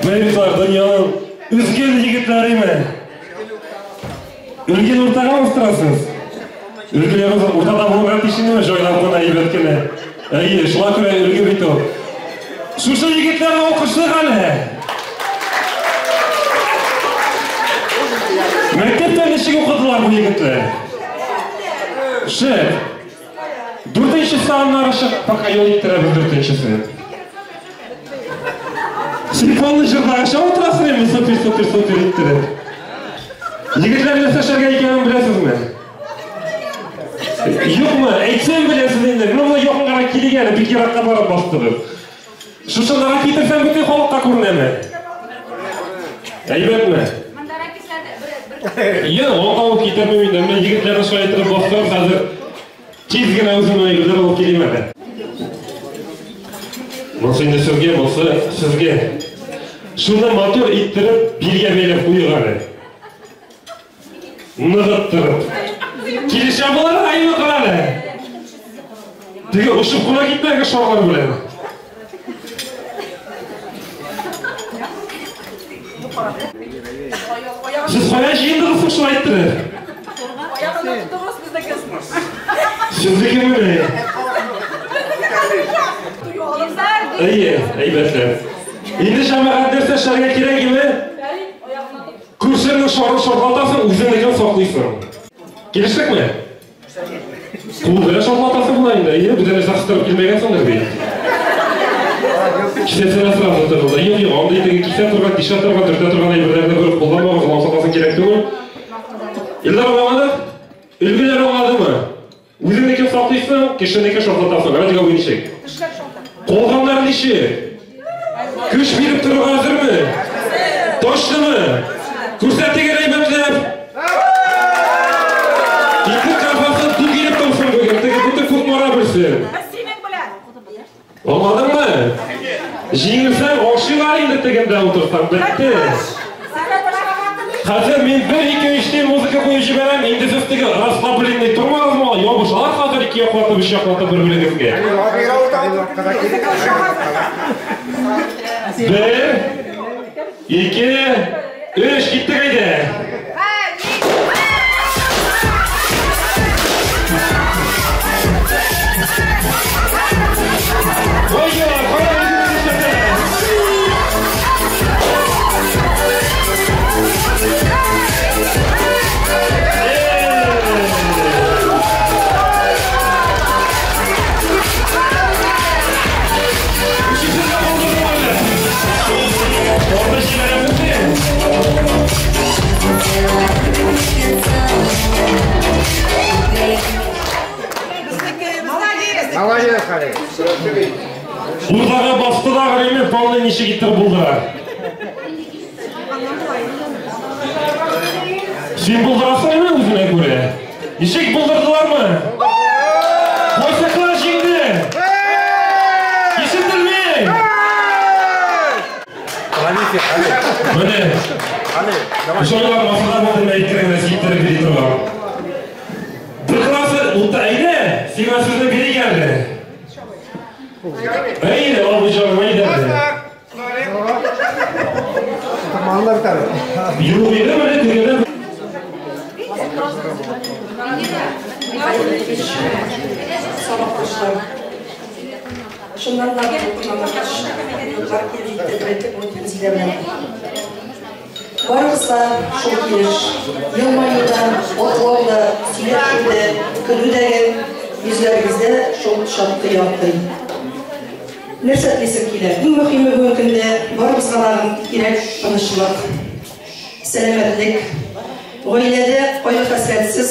Менә дөньяның үзгән егетләреме? Өлген уртага утырасыз. Өлгеләрегез уртада булырга тиешме? Җайлап кына әйбәт кенә. Әйе, шуңа күрә өлге бит ул. Шушы егетләрне алкышлыйк әле. Мәктәптә ничек укыдылар бу егетләр? Шәп. Дүртенчесе аннары чык, пока ял иттерәбез дүртенчесе. Телефонлы җырларга чыгып утырасың инде, супер, супер, супер иттереп. Егетләр нәрсә эшләргә икәнен беләсезме? Юкмы? Әйтсәм беләсез инде. Менә монда якынгарак килик әле, бик еракка барып бастыгыз. Шушындарак китерсәм бөтен халыкка күренәме? Әйбәтме? Юк, аңкау китермим инде. Менә егетләрне шулай иттереп бастырып, хәзер тиз генә үземә әйберләр алып килим әле. Монысы инде сезгә, монысы сезгә. Шуны матур иттереп билгә бәйләп куйыйк әле. Ныгыттырып. Килешә болар, әйе әле. Теге очып кына китмәгез шарлар белән. Сез кая җыендыгыз соң шулай иттереп? Аягыннан тотыгыз, безнеке. Сезнекеме? Әйе, әйбәтләп. Инде җәмәгать нәрсә эшләргә кирәк име? Күршеңнең шарын шартлатасың, үзеңнекен саклыйсың. Килештекме? Кул белән шартлатасың була инде. Әйе, бүтән нәрсә кыстырып килмәгәнсеңдер бит. Кисәсенә сразу тыгылды. Юк, юк, андый теге кисә торган, тишә торган, төртә торган әйберләрне бер кулланмагыз, Алла сакласын, кирәк түгел. Илдар аңлады? Өлгеләр аңладымы? Үзеңнекен саклыйсың, кешенекен шартлатасың. Радик абый ничек? Калганнар ничек? Көч биреп торырга әзерме? Ташлымы? Күрсәтегез әйбәтләп. Ике кафасы ду килеп торсын бүген, теге бөтен Кукмара белсен. Аңладыңмы? Җиңелсәң, ашыйлар инде тегендә утырсаң, бетте. Хәзер мин 1, 2, 3 дип музыка куеп җибәрәм, инде сез теге расслабленный тормагызмы? Ябышалар хәзер ике яклатып, өч яклатып бер-берегезгә. 1, 2, 3, киттек әйдә. Молодец, Халил. Уртага басты да Гыйльме полный ничек иттереп булдыра. Син булдырасыңмы үзеңә күрә? Ничек булдырдылармы? Кайсы класс җиңде? Ишетелми? Менә. Шулар масада булды, әйткәнеңә сиктереп йөри торган. Бер классы утта әйдә, сиңа сүзне бирик әле. Әйдә, абый җаным, әйдә. Юк, инде менә тегендә. Сабакташлар. Шуннан да юллар килеп җитте, беренче пункт Тәнзилә белән. Барыбыз да шул килеш. Елмаюда, атлауда, сөйләшүдә, көлүдәге йөзләрегездә шул шатлык яктый. Нәрсә телисең килә? Иң мөһиме бүгенге көндә барыбызга да кирәк тынычлык, сәламәтлек, гаиләдә кайгы-хәсрәтсез,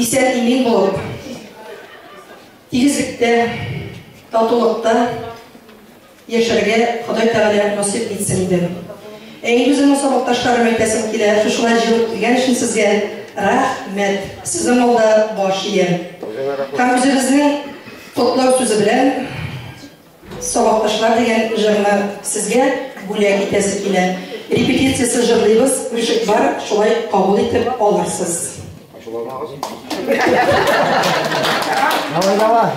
исән-имин булып, тигезлектә, татулыкта яшәргә Ходай Тәгалә насыйп итсен иде. Ә инде үземнең сабакташларым әйтәсем килә, шушылай җыелып килгән өчен сезгә рәхмәт. Сезнең алда баш иям. Һәм үзебезнең котлау сүзе белән сабакташлар дигән җырны сезгә бүләк итәсе килә. Репетициясе җырлыйбыз, ничек бар, шулай кабул итеп алырсыз. Давай, давай.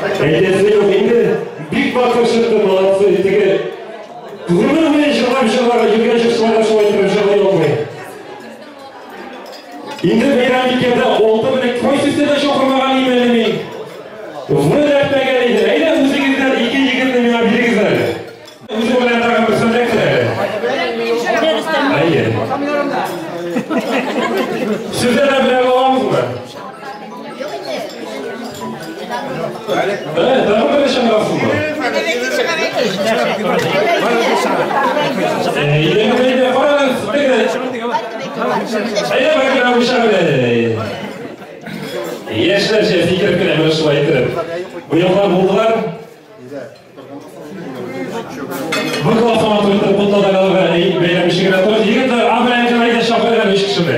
Әйтәсе юк, инде бик батыр чыкты, молодцы. Теге гомер буе җырлап җырлап йөргән җырчылар да шулай итеп җырлый алмый. Инде бәйрәм иткәндә алты белән кайсысы да чакырмаган идем әле мин. Выләтмәгән иде. Әйдә үзегездән ике егетне миңа бирегез әле. Үзе белән тагын берсен эләктер әле. Әйе. Сездә дә белә аламызмы? Тагын бер чыгарасызмы? Әйдә, әйдә, карагыз, теге. Әйдә, бәлки абыйша белән. Яшьләрчә сикереп кенә менә шулай итеп. Бу яклар булдылар. Бу класс матур итеп котлады аларга бәйрәм ишегенә торып. Егетләр, А белән әйдә чакырыгыз өч кешене.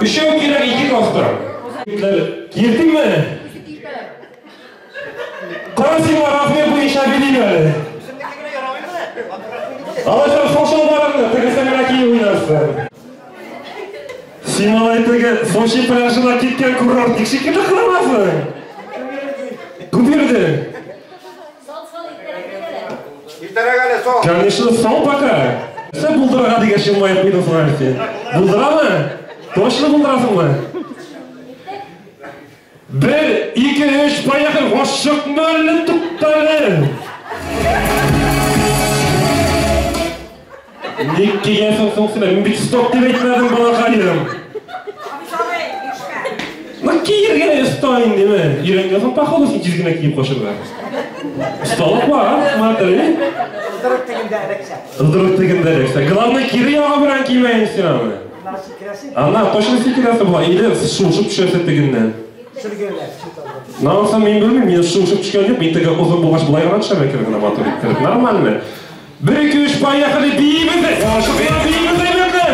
Өчәү кирәк ике класста. Егетләр, килдеңме? Кара сиңа размер буенча бирим әле. Алайса шошыл барыңны, тегесен генә киеп уйнарсың. Син алай теге Сочи пляжына киткән курортник шикелле кыланасың. Күп йөрдең. Иртәрәк әле, сол. Конечно, сал пока. Сен булдырырга дигәч елмаеп куйдың соң әле син. Булдырамы? Точно булдырасыңмы? 1, 2, 3, поехали. Ашыкма әле, туктале. Ник кигәнсең соң син? Мин бит стоп дип әйтмәдем, балакаем. Ну, киергә оста инде, ме? Өйрәнгәнсең, походу, син тиз генә киеп качырга. Осталык бар, смотри. Ыздырып тегендә эләксә. Ыздырып тегендә эләксә. Главное, кире ягы белән кимәен син аны. Ана, точно сикерәсе була. Или шуышып төшәсе тегеннән. Анысы мин белмим, мин шуышып төшкән юк. Мин теге озын булгач болай гына төшәм әкрен генә матур иттереп. Нормально. 1, 2, 3, поехали, биибез! Ашыкма, биибез, әйбәтле!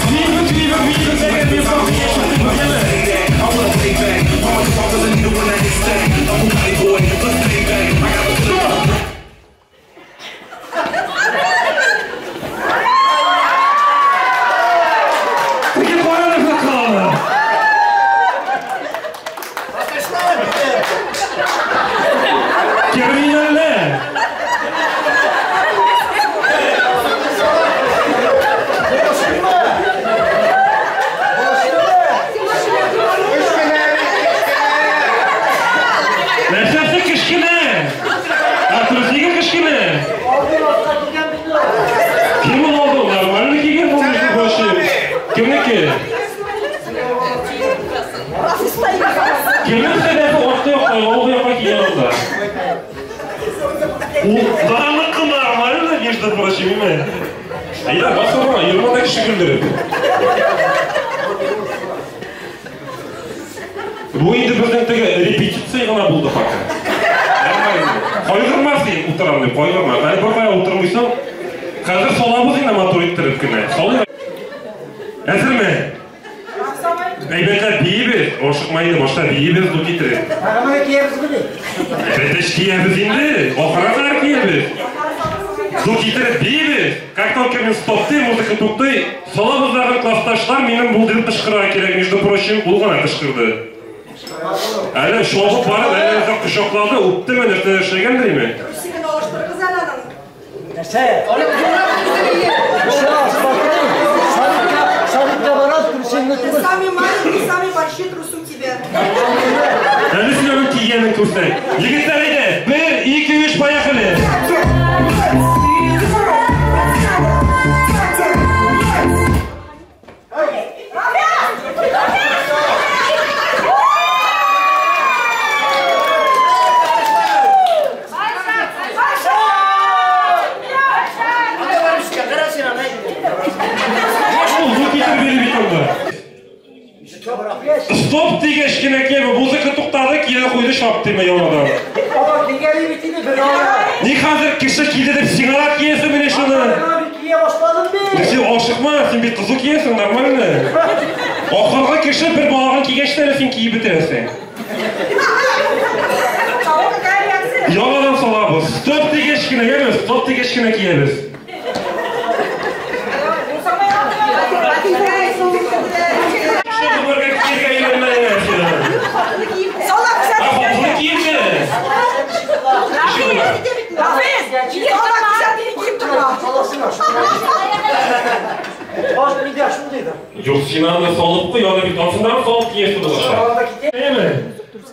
Биибез, биибез, биибез, әйбәтле! Теге кара нәрсә кылана? Криминале! Нәрсәсе кечкенә? Ә трусиге кечкенә? Кем ул алды? Нормально кигән ул, между прочим. Кемнеке? Кемнең сәдәфе арткы якта, алгы якка кигән анда? Ул даныкы нормально, между прочим, име? Әйдә, басылма, йөрмә дә кеше көлдереп. Бу инде безнең теге репетиция гына булды пока. Нормально. Кайгырма син, утырам дип, кайгырма. Әле бер кая утырмыйсың. Хәзер салабыз инде матур иттереп кенә. Салыйк. Әзерме? Әйбәтләп биибез, ашыкма инде, башта биибез, ду китереп. Тагын киябез бит. Әйбәтләп киябез инде, ахырына кадәр киябез. Ду китереп биибез. Как только мин стоп ди, музыка туктый, салабыз дагы классташлар минем бул дип кычкырырга кирәк, между прочим, ул гына кычкырды. Әле чабып барып, әле үзен кочаклады, үптеме, нәрсә эшләгәндер име? Трусигын алыштырыгыз әле аның. Нәрсә? Сарыкка барат, трусигны түгел. Самый маленький, самый большой трус у тебя. Әле син аның кигәнен күрсәң. Егетләр, әйдә, 1, 2, 3, поехали! Стоп дигәч кенә килеп, музыка туктады, кире куйды, шап димә яңадан. Ни хәзер кеше килде дип сиңа да киясе менә шуны. Син ашыкма, син бит кызу киясең, нормально. Ахыргы кеше бер балагын кигәч тә әле син киеп бетерәсең. Яңадан салабыз. Стоп дигәч кенә, яме, стоп дигәч кенә киябез. Юк, син аны салып куй, аны бит ансыннан салып киясе булачак. Әйеме?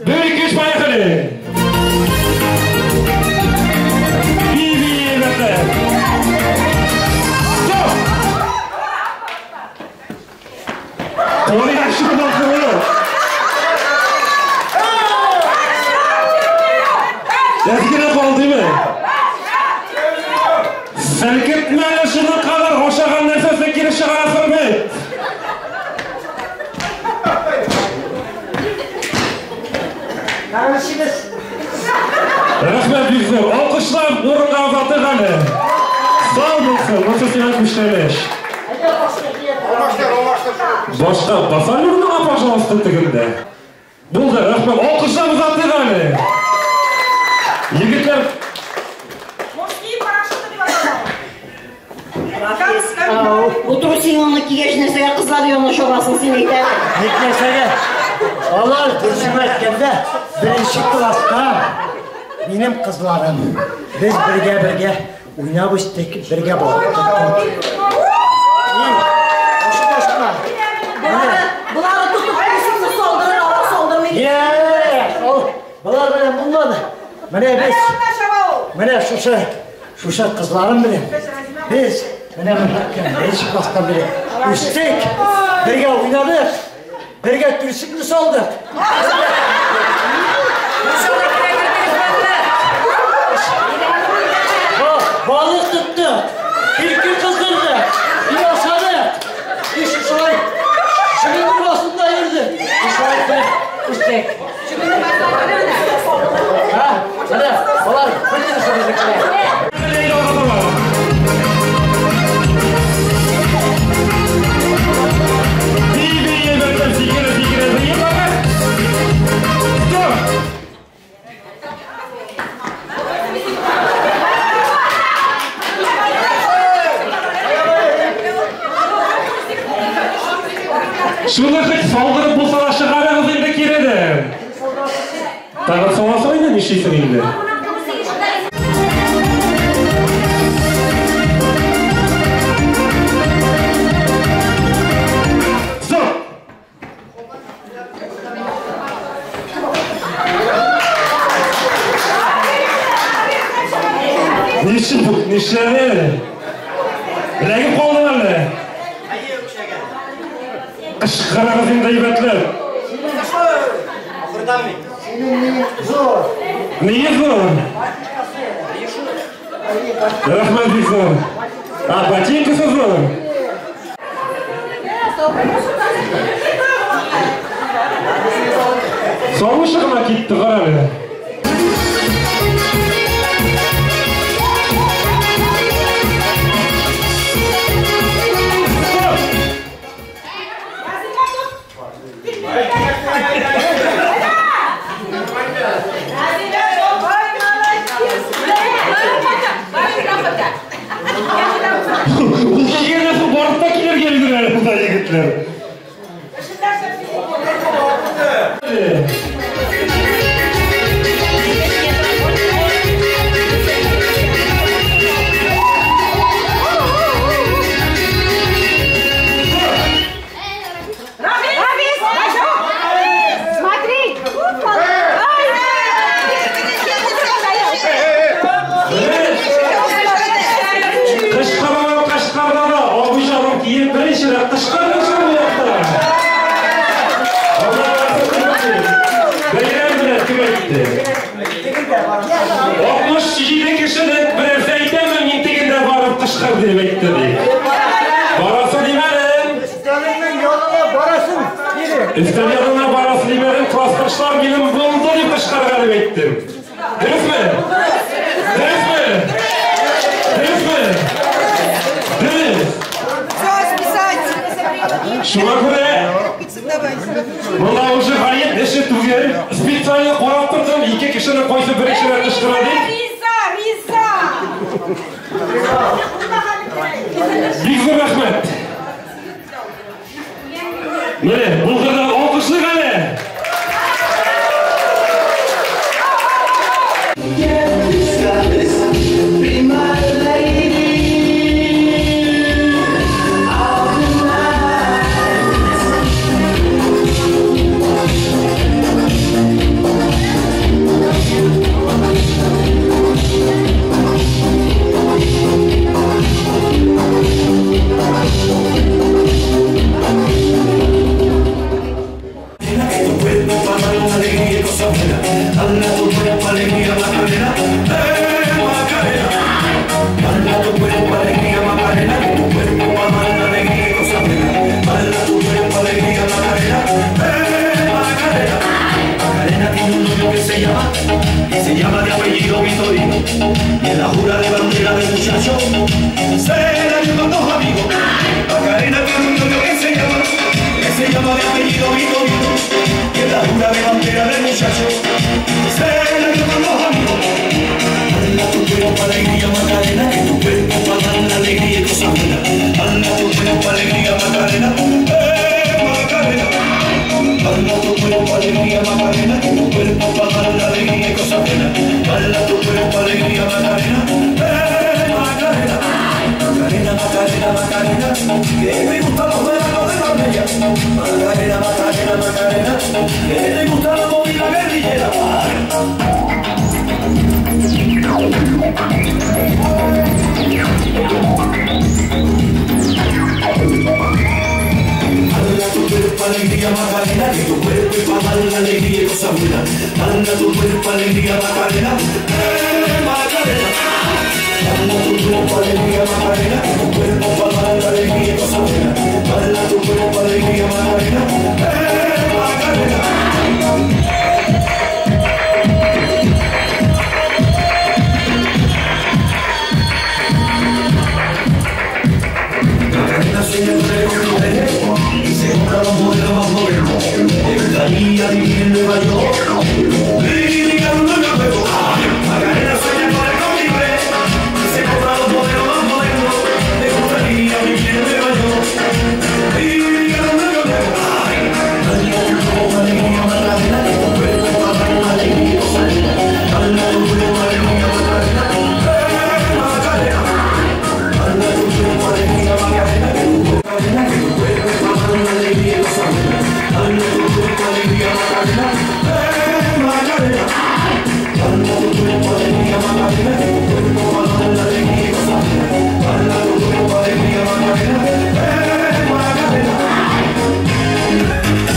1, 2, 3, поехали! Би-би, ребята! Стоп! Кая чыгып? Әзгенә калдымы? Селкетмәле шуның кадәр ашаган нәрсәсе кире чыгарасың бит. Рәхмәт бик зур. Алкышлап урынга озатыйк әле. Сау булсын. Монысы сиңа күчтәнәч. Башка баса урынга, пожалуйста, тегендә. Булды, рәхмәт. Алкышлап озатыйк әле. Егетләр, Бу трусиңны аны кигәч нәрсәгә кызлар янына чабасың син әйтә. Ник нәрсәгә? Алар дөресен әйткәндә, беренче класста минем кызларым. Без бергә-бергә уйнап үстек, бергә балык тоттык. Болары тотып трусыңны салдырыр, алар салдырмый. Болар белән булмады. Менә без, менә шушы кызларым белән без менә беренче класстан бері үстек, бергә уйнадык, бергә трусикны салдык. Балык тоттык, килке кыздырдык, и ашадык, и шулай чөгендер басында йөрдек. И шулай итеп үстек. Менә, болар бөтенесе безнекеләр. Шуны хоть салдырып булса да чыгарыгыз инде киредән. Тагын саласың инде, нишлисең инде? Стоп! Нишләде? Эләгеп калдың әле. Кычкырыгыз инде әйбәтләп. Ние зур? Рәхмәт бик зур. А, ботинкасы зур. Салмышы гына китте, кара әле. Ул килгәннән соң барып та килергә өлгерә әле монда егетләр. Бәйрәм белән кем әйтте? 67 кешелек берәрсе әйтәме, мин тегендә барып кычкыр дип әйтте ди. Барасы димәдем. Өстәлеңнең янына барасың, диде. Өстәл янына барасы димәдем, классташлар минем булды дип кычкырырга дип әйттем. Дөресме? Дөресме? Дөресме? Дөрес. Шуңа күрә монда уже гаеп эше түгел. Специально карап тордым, ике кешенең кайсы беренче рәт кычкыра дип. Риза, Риза! Бик зур рәхмәт. Менә, булгырдан алкышлыйк әле. Dale tu cuerpo alegría, Macarena, Macarena. Dale tu cuerpo alegría, Macarena, que tu cuerpo pa' dar la alegría y cosa buena. Dale tu cuerpo alegría, Macarena, Macarena. Macarena tiene un novio que se llama, y se llama de apellido Vitorino. Y en la jura de bandera del muchacho se la llevan dos amigos. Macarena tiene un novio que se llama de apellido Vitorino. Y en la jura de bandera del muchacho se la llevan dos amigos. Dale tu cuerpo alegría, Macarena, que tu cuerpo pa' dar la alegría y cosas buenas. Dale tu cuerpo alegría, Macarena, Macarena. Dale tu cuerpo alegría, Macarena, que tu cuerpo pa' dar la alegría y cosas buenas. Dale tu cuerpo alegría, Macarena, Macarena. Macarena, Macarena, Macarena, que me gustan los veranos de Marbella. Macarena, Macarena, Macarena, que te gusta la movida guerrillera. Dale tu cuerpo alegría, Macarena, que tu cuerpo es pa' dar la alegría y cosas buenas. Dale tu cuerpo alegría, Macarena, Macarena. Dale tu cuerpo alegría, Macarena, que tu cuerpo pa' dar la alegría y cosas buenas. Dale tu cuerpo alegría, Macarena, Macarena. Macarena sueña con el mujeres y se compra los modelos más modernos. Le gustaría vivir en Nueva York y ligar un novio nuevo. Macarena sueña con el libre y se compra los modelos más modernos. Le gustaría vivir en Nueva York y ligar un novio nuevo. Dale tu cuerpo alegría, Macarena, que tu cuerpo pa' dar la alegría y cosas buenas. Dale tu cuerpo alegría, Macarena, Macarena. Dale tu cuerpo alegría, Macarena, que tu cuerpo pa' dar la alegría y cosas buenas. Dale tu cuerpo alegría, Macarena, Macarena. Dale tu cuerpo alegría, Macarena, que tu cuerpo pa' dar la alegría y cosas buenas. Dale tu cuerpo alegría, Macarena, Macarena.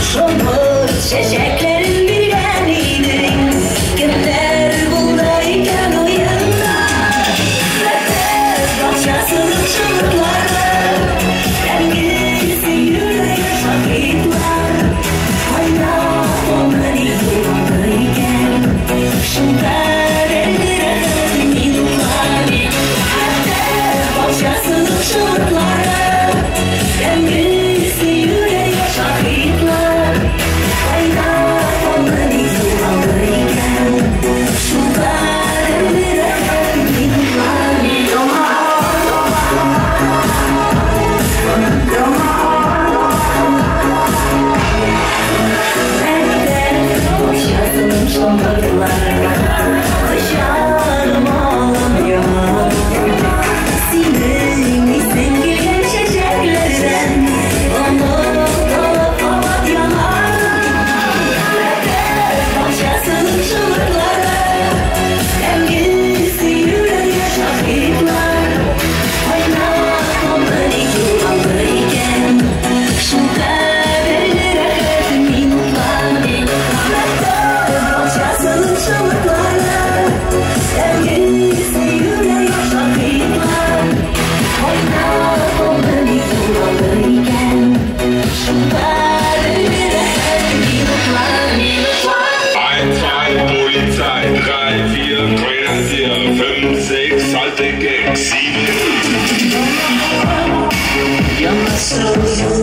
Шомырт чәчәкләрен биргән идең, кемнәр булды икән уенда? Мәктәп бакчасының шомыртлары, тәмле сөюле шаһитлар. Кайда калды югалды икән шунда рәхәт минутлар? Мәктәп бакчасының шомыртлары, тәмле сөюле шаһитлар. Кайда калды югалды икән шунда рәхәт минутлар? Мәктәп бакчасының шомыртлары, кочагыма алып синең исең килгән чәчәкләрдән онытылып кабат янар. Мәктәп бакчасының шомыртлары, тәмле сөюләргә шаһитлар. Кайда калды югалды икән шул кадерле рәхәт минутлар? Мәктәп бакчасының шомыртлары, тәмле сөюләргә шаһитлар. Кайда калды югалды икән шул кадерле рәхәт минутлар? 1, 2, Polizei, 3, 4, Grenadier, 5, 6, alte Gags, 7. You're my soul.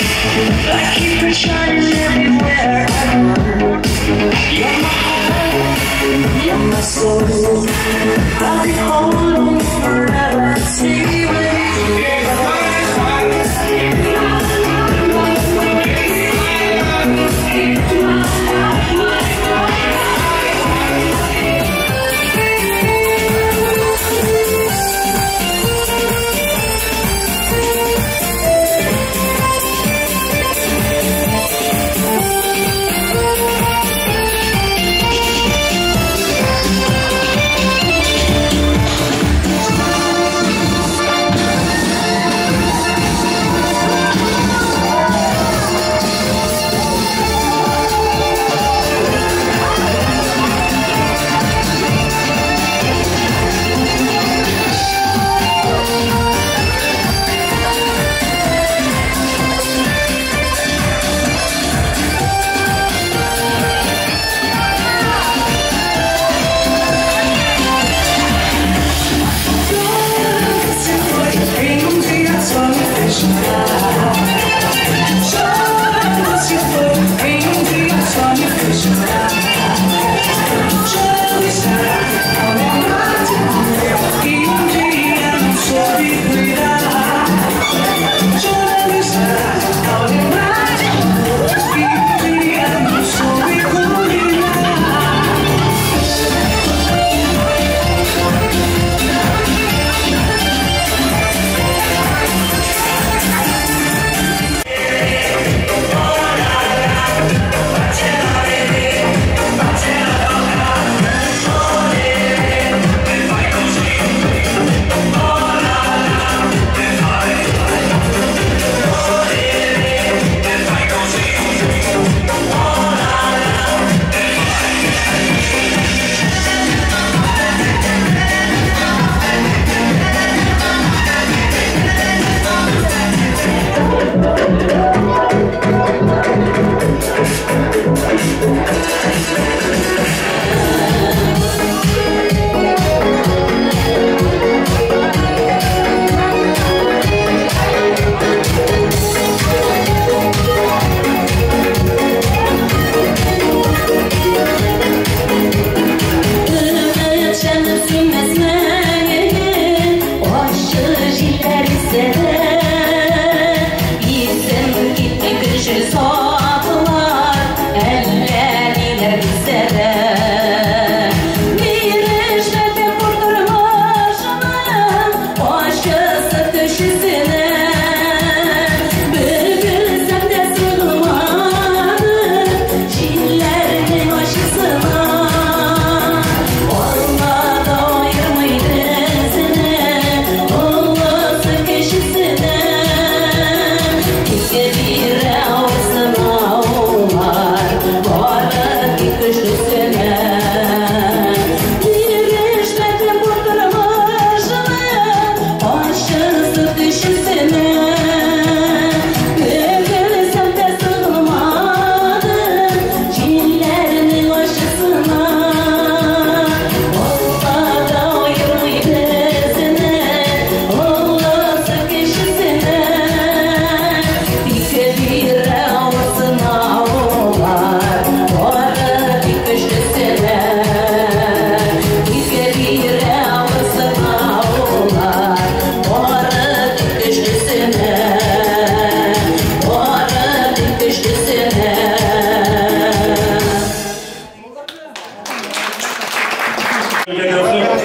I keep it shining everywhere I go. You're my heart, you're my soul. I'll be holding you forever. Stay with me together.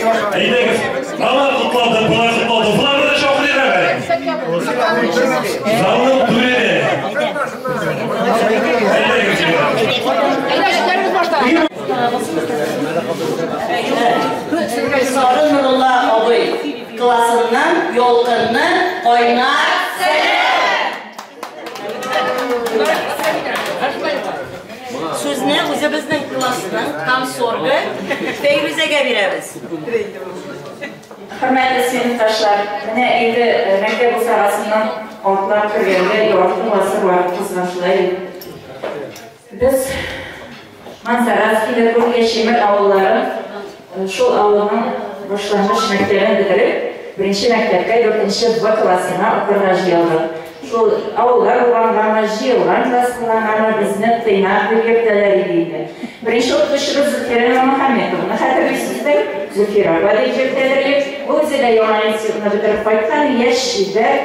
Әйдәгез, алар котлады, болар котлады. Боларны да чакырыйк әле. Залның түренә. Әйдәгез. Сары Нурулла абый классыннан ялкынны кайнар сәлам. Сүзне үзебезнең классның комсоргы Фәйрүзәгә бирәбез. Хөрмәтле сыйныфташлар, менә инде мәктәп бусагасыннан атлап кергәндә ярты гасыр вакыт узган шулай бит. Без Мансаратскийда Күркәчимер авыллары, шул авылның башлангыч мәктәбен бетереп, беренче мәктәпкә 4 Б классына укырга җыелдык. Шул авыллар булгангамы, җыелган класс булгангамы, безне тыйнак дип йөртәләр иде инде. Беренче укытучыбыз Зөлфирә Мөхәммәтовна хәтерлисездер, Зөлфирә апа дип йөртәләр иде. Ул үзе дә яңа институтны бетереп кайткан яшь чибәр,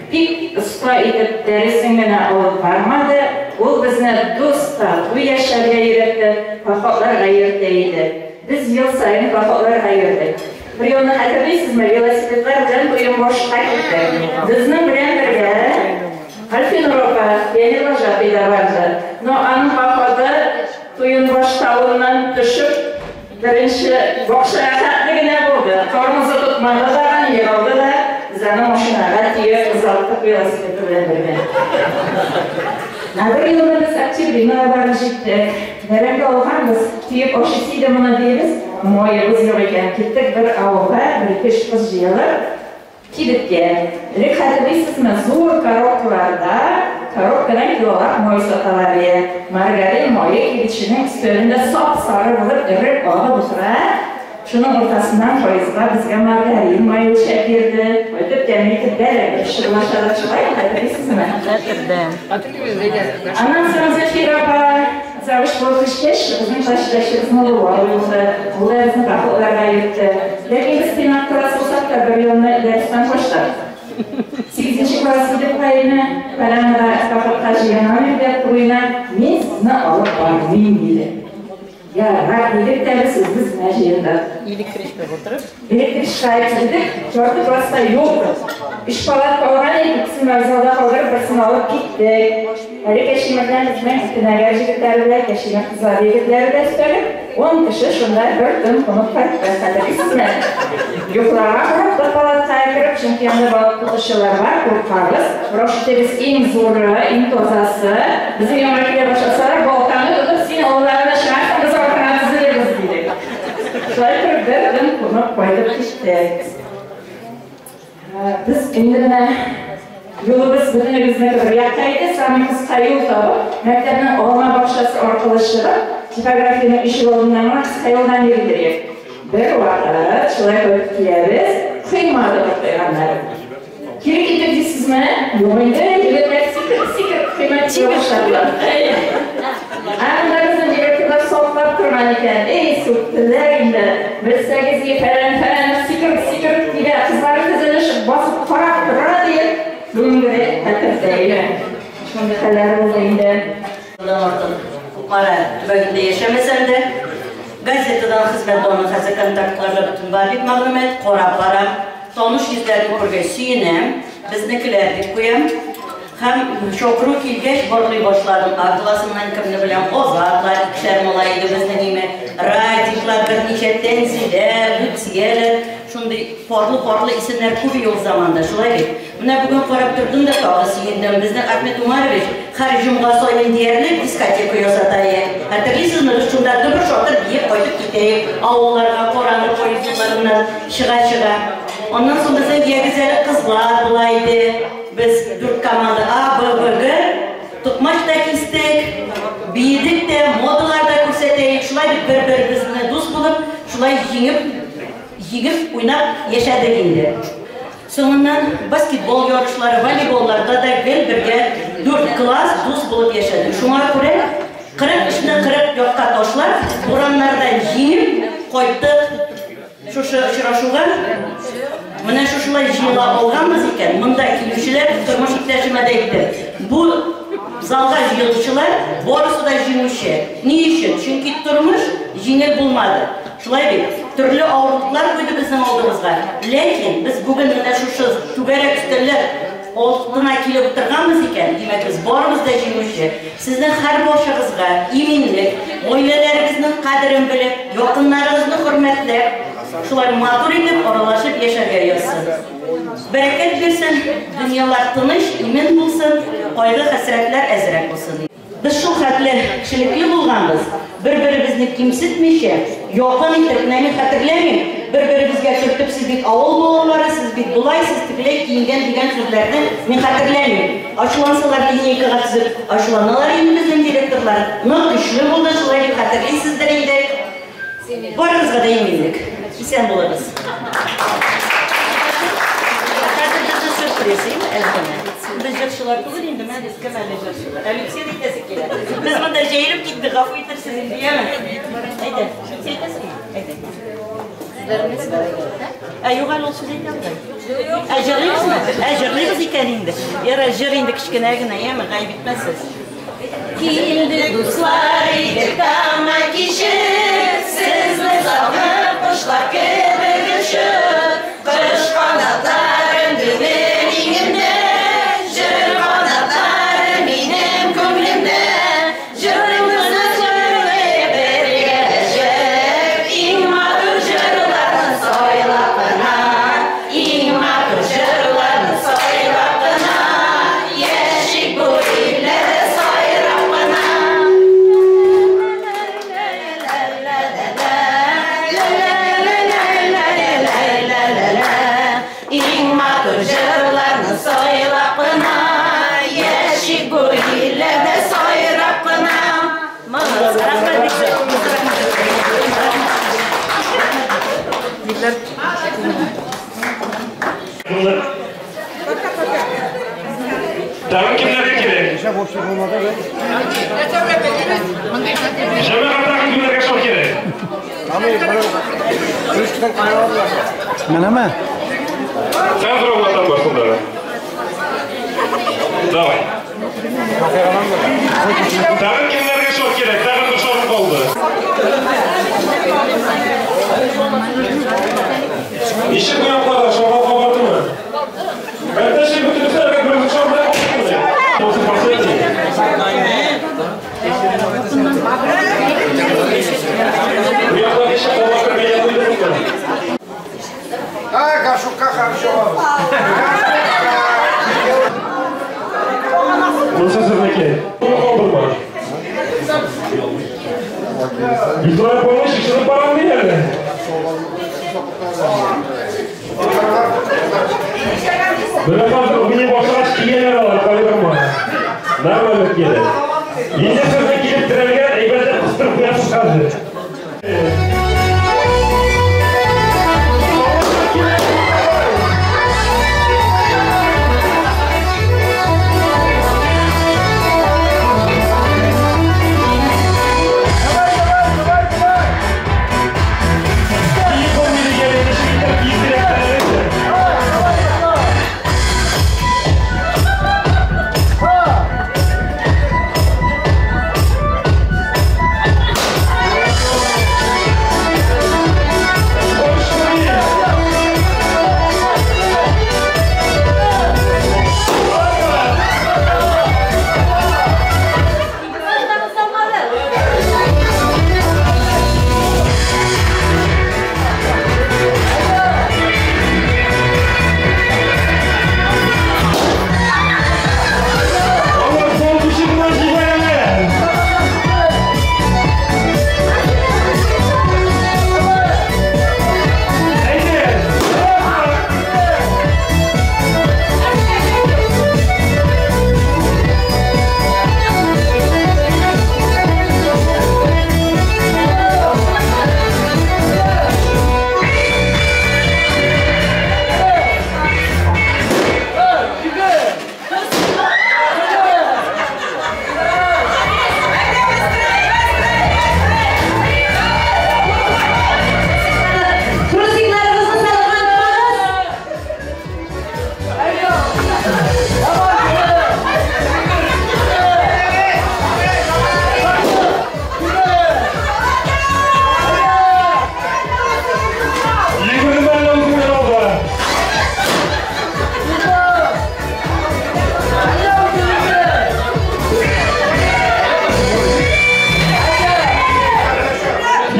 бик оста итеп дәресен генә алып бармады. Ул безне дус, тату яшәргә өйрәтте, походларга йөртә иде. Без ел саен походларга йөрдек. Бер елны хәтерлисезме, велосипедлар белән Туембашка киттек. Безнең белән бергә Альфинур апа, пионер вожатый да барды. Но аның походы Туембаш тавыннан төшеп, беренче бакчага хәтле генә булды. Тормозы тотмады да, егылды да, без аны машинага төяп озаттык велосипеды белән бергә. Ә бер елны без Октябринага барып җиттек. Бәрәңге алганбыз, төеп ашыйсы иде моны дибез, маебыз юк икән. Киттек бер авылга, бер ике өч кыз җыелып, кибеткә. Элек хәтерлисезме, зур коробкаларда, коробкадан килолап май саталар иде. Маргарин мае кибетченең өстәлендә сап-сары булып эреп агып утыра. Шуның уртасыннан файызга безгә маргарин мае үлчәп бирде. Кайтып тәмле итеп бәрәңге пешереп ашадык. Шулай хәтерлисезме? Хәтердә. Аннан соң Зөлфирә апа завуч булып төшкәч, безнең класс җитәкчебез Нурулла булды. Ул да безне походларга йөртте. Ләкин без тыйнак класс булсак та бер елны дәрестән качтык. 8 класс идек кайны, Паранада походка җыенам дип куйна, мин сезне алып бармыйм диде. Ярар, дидек тә без үзебез генә җыендык. Электричкага утырып. Электричкага килдек, ярты класста юк. Өч палатка алган идек, икесен вокзалда калдырып, берсен алып киттек. Әле Кәшимердән безнең Кенәгәр җегетләре белән Кәшимер кызлары егетләре дә өстәлеп, 10 кеше шунда бер төн кунып кайтты. Хәтерлисезме? Йокларга курыктык палаткага кереп, чөнки анда балык тотучылар бар, куркабыз. Бераз итегез иң зуры, иң тазасы. Безнең янга килә башласалар, балтаны тотып, син алларына чыгарсың, без артыңа тезелербез, дидек. Шулай итеп бер төн кунып кайтып киттек. Без инде менә юлыбыз бөтенебезнеке бер якка иде, самый кыска юл табып, мәктәпнең алма бакчасы аркылы чыгып, типографиянең ишек алдыннан гына кыска юлдан йөридер идек. Бер вакыт шулай кайтып киләбез, койма тотып куйганнар. Кире киттек дисезме? Юк инде, егетләр сикереп-сикереп койма тибә башладылар. Ә монда безнең директорлар саклап торган икән. Эй, сүктеләр инде. Белсәгез, фәлән-фәлән сикереп-сикереп килә, кызлар тезелешеп басып карап тора диеп, бүгенгедәй хәтердә иде. Шундый хәлләр булды инде. Моннан артык Кукмара төбәгендә яшәмәсәм дә, газетадан хезмәт даны хәзер контактларда бөтен бар бит мәгълүмат, карап барам. Таныш йөзләрне күргәч сөенәм, безнекеләр дип куям. Һәм чакыру килгәч барлый башладым. А классыннан кемне беләм, Азатлар, икешәр малай иде безнең име, Радиклар, берничә Тәнзилә, Лүтсияләр, шундый парлы-парлы исемнәр күп иде ул заманда, шулай бит. Менә бүген карап тордым да тагы сөендем. Безнең Ахмет Умарович һәр җомга саен диярлек дискотека ясата иде. Хәтерлисезме, без шунда дөбер шатыр биеп кайтып китәек, авылларга караңгы поезд юлларыннан чыга-чыга. Аннан соң безнең ягез әле кызлар була иде. Без дүрт команда А, Б, В, Г токмач та кистек, биедек тә, модалар да күрсәтәек. Шулай бит бер-беребезне дус булып, шулай җиңеп, җиңеп уйнап яшәдек инде. Соңыннан баскетбол ярышлары, волейболларда да гел бергә дүрт класс дус булып яшәдек. Шуңа күрә 40 эшне 40 якка ташлап, урамнардан җиңеп кайттык шушы очрашуга. Менә шушылай җыела алганбыз икән, монда килүчеләр, тормыш иптәшемә дә әйтте. Бу залга җыелучылар барысы да җиңүче. Ни өчен? Чөнки тормыш җиңел булмады. Шулай бит. Төрле авырлыклар куйды безнең алдыбызга. Ләкин без бүген менә шушы түгәрәк өстәлләр алдына килеп утырганбыз икән, димәк, без барыбыз да җиңүче. Сезнең һәрбарчагызга иминлек, гаиләләрегезнең кадерен белеп, якыннарыгызны хөрмәтләп, шулай матур итеп аралашып яшәргә язсын. Бәрәкәт бирсен, дөньялар тыныч, имин булсын, кайгы-хәсрәтләр әзрәк булсын. Без шул хәтле кешелекле булганбыз, бер-беребезне кимсетмичә, якын итеп, менә мин хәтерләмим, бер-беребезгә төртеп, сез бит авыл балалары, сез бит болай, сез тегеләй киенгән дигән сүзләрне мин хәтерләмим. Ачулансалар, линейкага төзеп ачуланалар инде безнең директорлар. Нык көчле булды, шулай дип хәтерлисездер инде. Барыгызга да иминлек. Исән булыгыз. Хәзер безнең сюрприз, әйме, әз генә. Без җырчылар түгел инде, менә без кем әле җырчылар? Алексей әйтәсе килә. Без монда җәелеп киттек, гафу итерсез инде, яме? Әйдә, син әйтәсеңме? Әйдә. Ә юк әле ул сүз әйтә алмый. Ә җырлыйбызмы? Ә җырлыйбыз икән инде. Ярар, җыр инде кечкенә генә, яме, гаеп итмәссез. Килде дуслар, идек таңнан кичеп, сезне сагынып кошлар кебек очып, кош канатларым бүген иңемдә, җыр канатлары минем күңлемдә, җырыбызны җырлыйк бергәләшеп, иң матур җырларны сайлап кына, иң матур җырларны сайлап кына, яшик бу илләрдә сайрап кына. Иң матур җырларны сайлап кына, яшик бу илләрдә сайрап кына. Молодец, рәхмәт бик зур. Тагын кемнәргә кирәк? Җәмәгать, тагын кемнәргә шар кирәк? Менәме? Хәзер аңлатам башында. Давай. Тагын кемнәргә шар кирәк? Тагын бер шар калды. Ничек бу якларда шарлар кабардымы? Бәлки бөтенесе бер шар белән калды. Булсын последний. Бу яклар ничек кабартыр бәя куйдыңмы? А, кашука хорошо. Монысы сезнеке. Калдырма. Николай Павлович, шешенеп барам ди әле. Менә хәзер уйный башлагач кияләр алар, кайгырма. Нормально кияләр. Инде сезне килеп терәлгән, әйбәтләп кыстырып куясыз хәзер. Ha!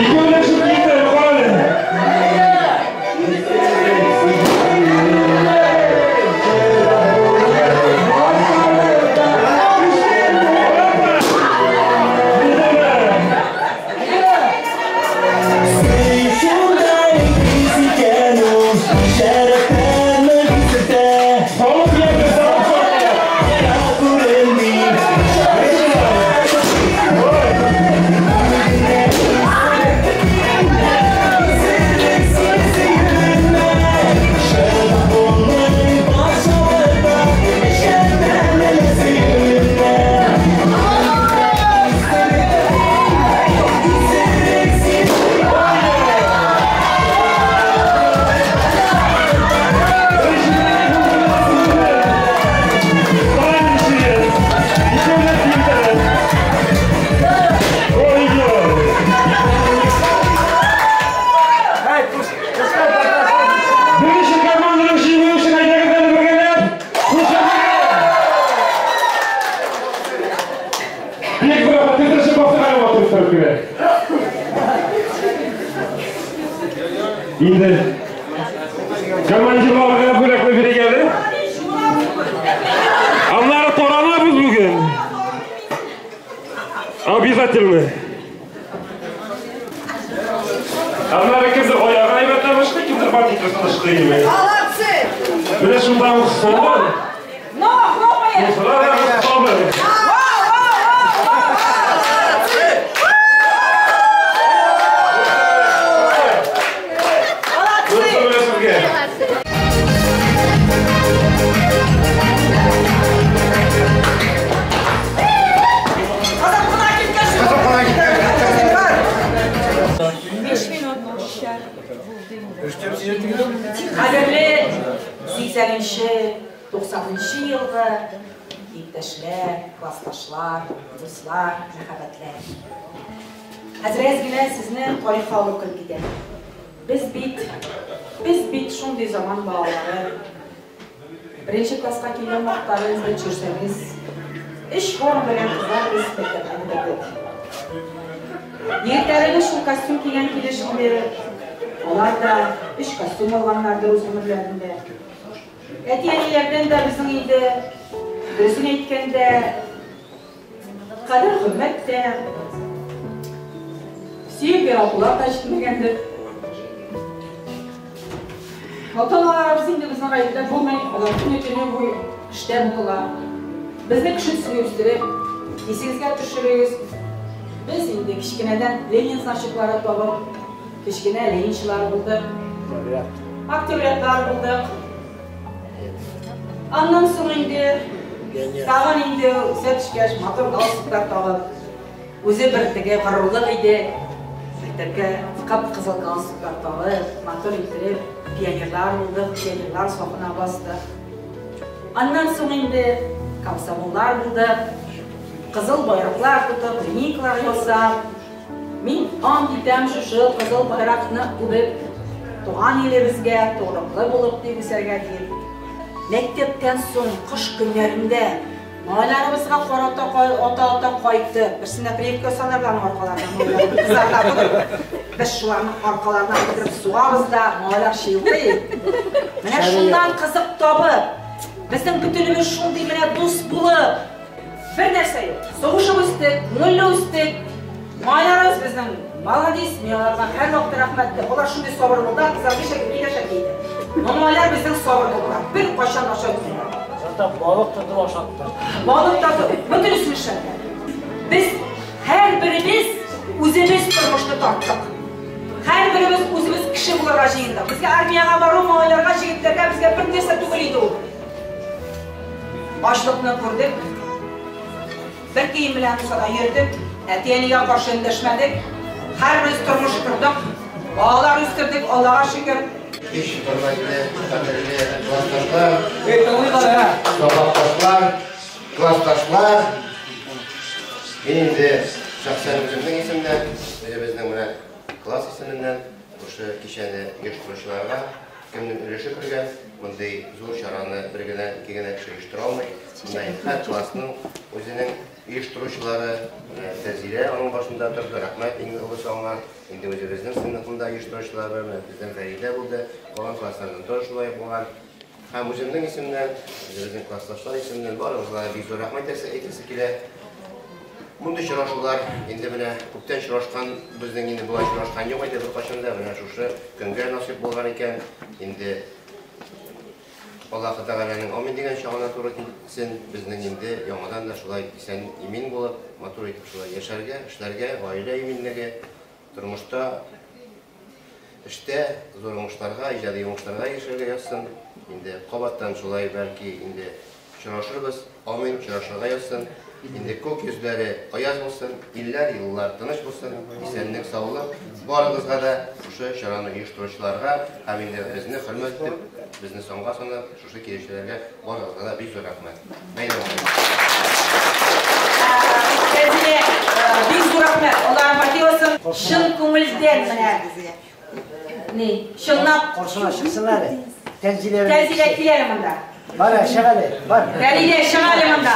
Икәүләшеп китә, карале. Инде командирларга бүләкне бирик әле. Аннары таранабыз бүген. Обязательно. Аннары кемдер аягын әйбәтләп ышкый, кемдер ботинкасын ышкый име. Молодцы! Менә шунда ук сабыр. Но, хлопаем! Шунда сабыр. Кадерле 80-нче, 90-нчы елгы иптәшләр, классташлар, дуслар, мәхәббәтләр. Хәзер әз генә сезне тарихка алып кереп китәм. Без бит шундый заман балалары. Беренче класска килгән вакытларыгызны төшерсәгез, өч форма белән кызлар без мәктәпне бетердек. Егетләребез шул костюм кигән килеш инде. Алар да өч костюм алганнардыр үз гомерләрендә. Әти-әниләрдән дә безнең инде, дөресен әйткәндә, кадер-хөрмәт тә, сөеп яратулар да җитмәгәндер. Ата-аналарыбыз инде безнең гаепләп булмый, алар көне-төне буе эштә булдылар. Безне кеше төсле үстереп, исегезгә төшерегез. Без инде кечкенәдән Ленин значоклары табып, кечкенә ленинчылар булдык. Октябрятлар булдык. Аннан соң инде тагын инде үсә төшкәч, матур галстуклар тагып, үзе бер теге горурлык иде. Мәктәпкә кып-кызыл галстуклар тагып, матур иттереп пионерлар булдык, пионерлар сафына бастык. Аннан соң инде комсомоллар булдык, кызыл байраклар тотып, линейкалар ясап, мин ант итәм шушы кызыл байракны үбеп, туган илебезгә тугрылыклы булып дип үсәргә дип. Мәктәптән соң кыш көннәрендә малайларыбызга карата ата-ата кайтып, берсенә прививка ясалар аның аркаларына, кызларга булып. Без шуларның аркаларына утырып сугабыз да, малайлар чыйлый. Менә шуннан кызык табып, безнең бөтенебез шундый менә дус булып, бер нәрсә юк. Сугышып үстек, күңелле үстек. Малайларыбыз безнең молодец, мин аларга һәрвакыт рәхмәтле. Алар шундый сабыр булдылар, кызлар киләчәк иде. Но малайлар безнең сабыр булдылар. Бер кайчан начар үтмәделәр. Зата балык тотып ашаттык. Балык тотып, бөтенесен эшләделәр. Без һәрберебез үзебез тормышны тарттык. Һәрберебез үзебез кеше булырга җыендык. Безгә армиягә бару, малайларга, җегетләргә безгә бер нәрсә түгел иде ул. Ачлыкны күрдек. Бер кием белән булса да йөрдек. Әти-әнигә каршы эндәшмәдек. Һәрберебез тормыш кордык. Балалар үстердек, Аллага шөкер. Бик хөрмәтле, кадерле классташлар, сабакташлар, классташлар. Мин инде шәхсән үземнең исемнән, үзебезнең менә класс исеменнән шушы кичәне оештыручыларга кемнең өлеше кергән, мондый зур чараны бер генә, ике генә кеше оештыра алмый. Менә һәр классның үзенең оештыручылары, Тәзилә аның башында торды, рәхмәт иң олысы аңа. Инде үзебезнең сыйныфында оештыручылар бар, менә безнең Фәридә булды, калган класслардан тоже шулай булган. Һәм үземнең исемнән, үзебезнең классташлар исеменнән барыгызга бик зур рәхмәт әйтәсе килә. Мондый очрашулар инде менә күптән очрашкан, безнең инде болай очрашкан юк иде беркайчан да, менә шушы көнгә насыйп булган икән. Инде Аллаһы Тәгаләнең амин дигән чагына туры килсен, безнең инде яңадан да шулай исән имин булып, матур итеп шулай яшәргә, эшләргә, гаилә иминлеге, тормышта, эштә зур уңышларга, иҗади уңышларга ирешергә язсын. Инде кабаттан шулай бәлки инде очрашырбыз. Амин, очрашырга язсын. Инде күк йөзләре аяз булсын, илләр, еллар тыныч булсын, исәнлек, саулык барыгызга да, шушы чараны оештыручыларга һәм инде безне хөрмәт итеп, безне санга санап, шушы килүчеләргә барыгызга да бик зур рәхмәт. Бәйрәм. Тәзилә, бик зур рәхмәт. Аллаһ фатихасын чын күңелдән менә. Ни, чынлап. Каршына чыксын әле. Тәнзилә. Тәнзилә кил әле монда. Бар, чык әле, бар. Фәридә, чык әле монда.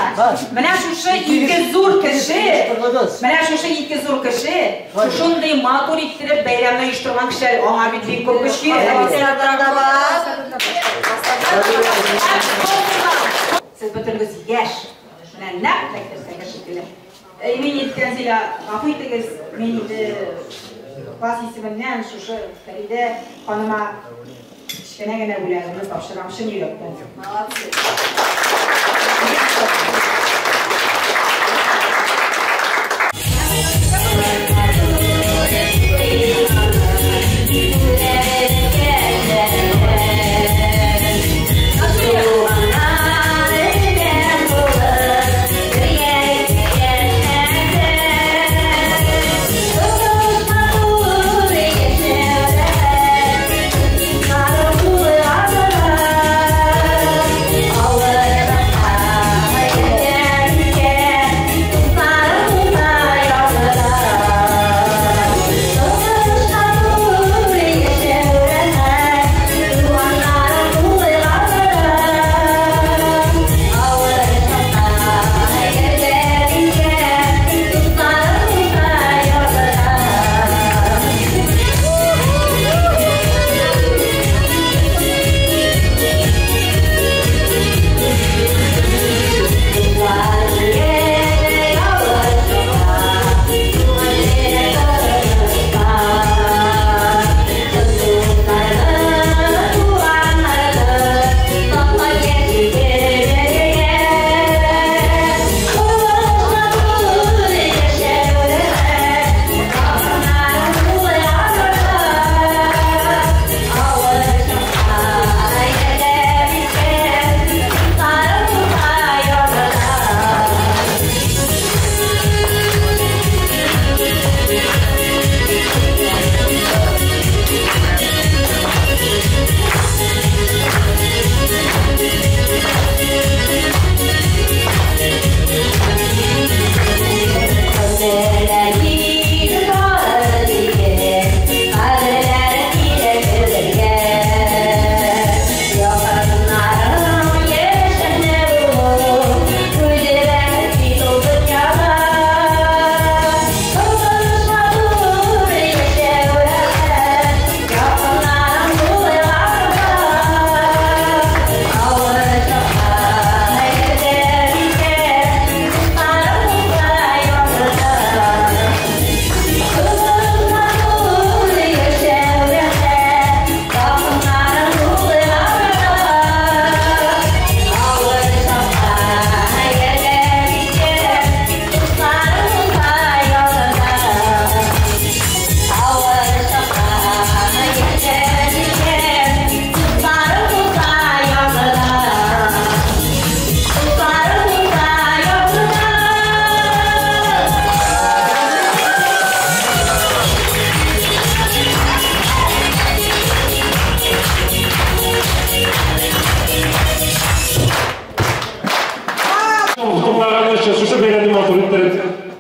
Менә шушы ике зур кеше, менә шушы ике зур кеше, шушындый матур иттереп бәйрәмне оештырган кешеләр, аңа бит бик күп көч кирәк. Сез бөтенегез яшь. Менә нәкъ мәктәптәге шикелле. Мин инде, Тәнзилә, гафу итегез, мин инде класс исеменнән шушы Фәридә ханыма кечкенә генә бүләгемне тапшырам чын йөрәктән. Молодцы.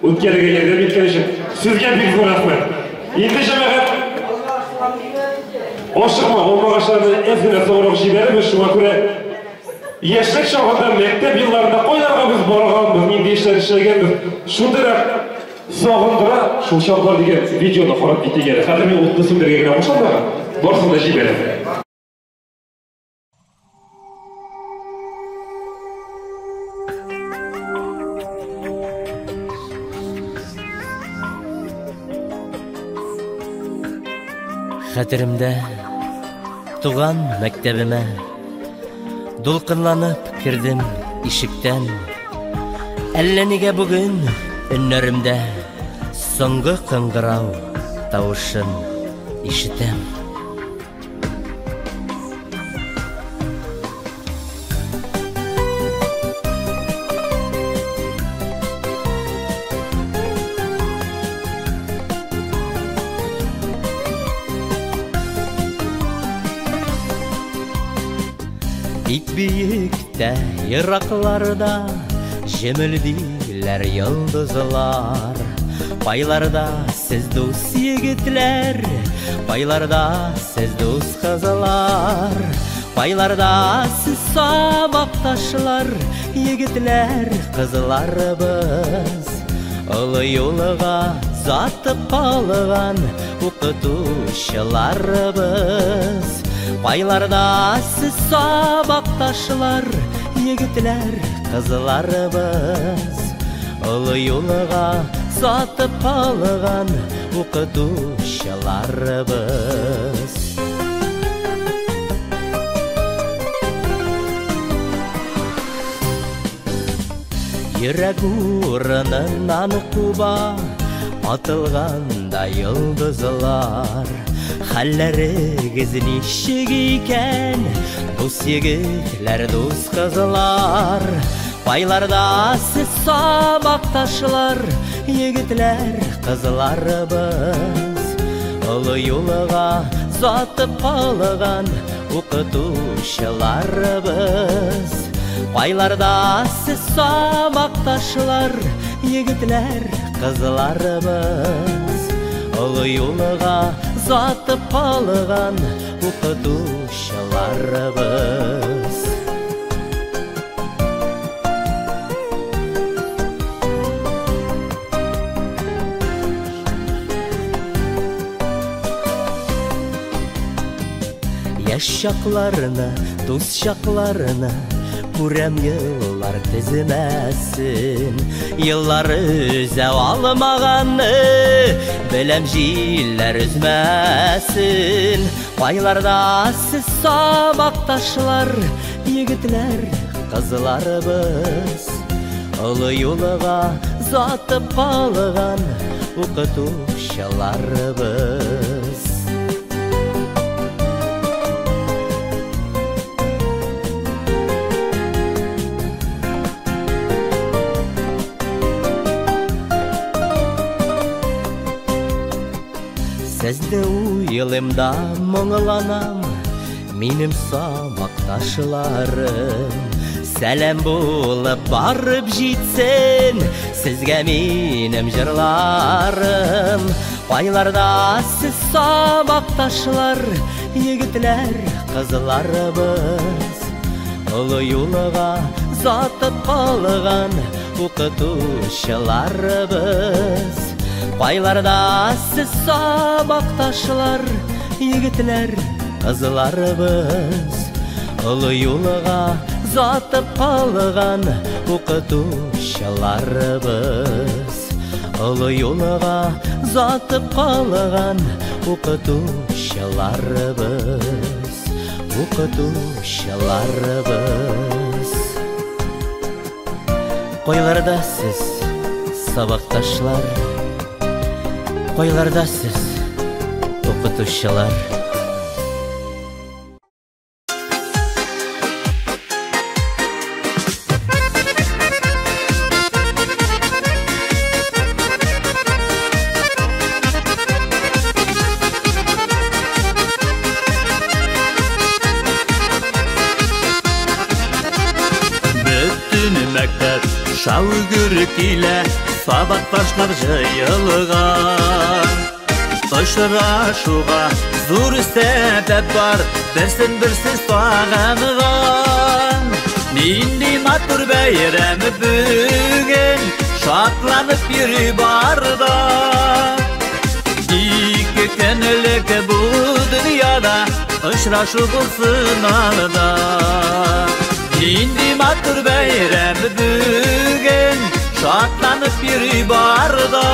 Үткәрергә ярдәм иткән өчен сезгә бик зур рәхмәт. Инде җәмәгать Ашыкма, алмагачларны әз генә соңрак җибәрербез, шуңа күрә яшьлек чагында, мәктәп елларында кайларга без барганбыз, нинди эшләр эшләгәнбез, шундыйрак сагындыра шул чаклар дигән видеоны карап китик әле. Хәзер мин утны сүндерергә генә кушам да, барысын да җибәрәм. Хәтеремдә туган мәктәбемә Дулкынланып кердем ишектән. Әллә нигә бүген өннәремдә Соңгы кыңгырау тавышын ишетәм. Бик биектә, еракларда җемелдиләр йолдызлар. Кайларда сез дус егетләр, кайларда сез дус кызлар, кайларда сез сабакташлар, егетләр, кызларыбыз. Олы юлга затып калган укытучыларыбыз. Кайларда сез сабакташлар, егетләр, кызларыбыз. Олы юлга сатып калган укытучыларыбыз. Йөрәк урыныннан куба атылганда йолдызлар. Хәлләрегез ничек икән, дус егетләр, дус кызлар? Кайларда сез сабакташлар, егетләр, кызларыбыз? Олы юлга сатып калган укытучыларыбыз. Кайларда сез сабакташлар, егетләр, кызларыбыз? Олы юлга сатып калган укытучыларыбыз. Яшь чакларны, дус чакларны күрәм еллар тезмәсен. Еллар өзә алмаганны беләм җилләр өзмәсен. Кайларда сез сабакташлар, егетләр, кызларыбыз? Олы юлга затып калган укытучыларыбыз. Сезне уйлыйм да моңланам, минем сабакташларым. Сәлам булып барып җитсен сезгә минем җырларым. Кайларда сез сабакташлар, егетләр, кызларыбыз? Олы юлга затып калган укытучыларыбыз. Кайларда сез сабакташлар, егетләр, кызларыбыз? Олы юлга затып калган укытучыларыбыз. Олы юлга затып калган укытучыларыбыз. Укытучыларыбыз. Кайларда сез, сабакташлар? Кайларда сез, укытучылар? Бөтен мәктәп шау гөр килә, сабакташлар җыелган. Очрашуга зур сәбәп бар, берсен берсе сагынган. Нинди матур бәйрәм бүген, шатланып йөри барда. Ике көнлек бу дөньяда очрашу булсын алда. Нинди матур бәйрәм бүген, шатланып йөри барда.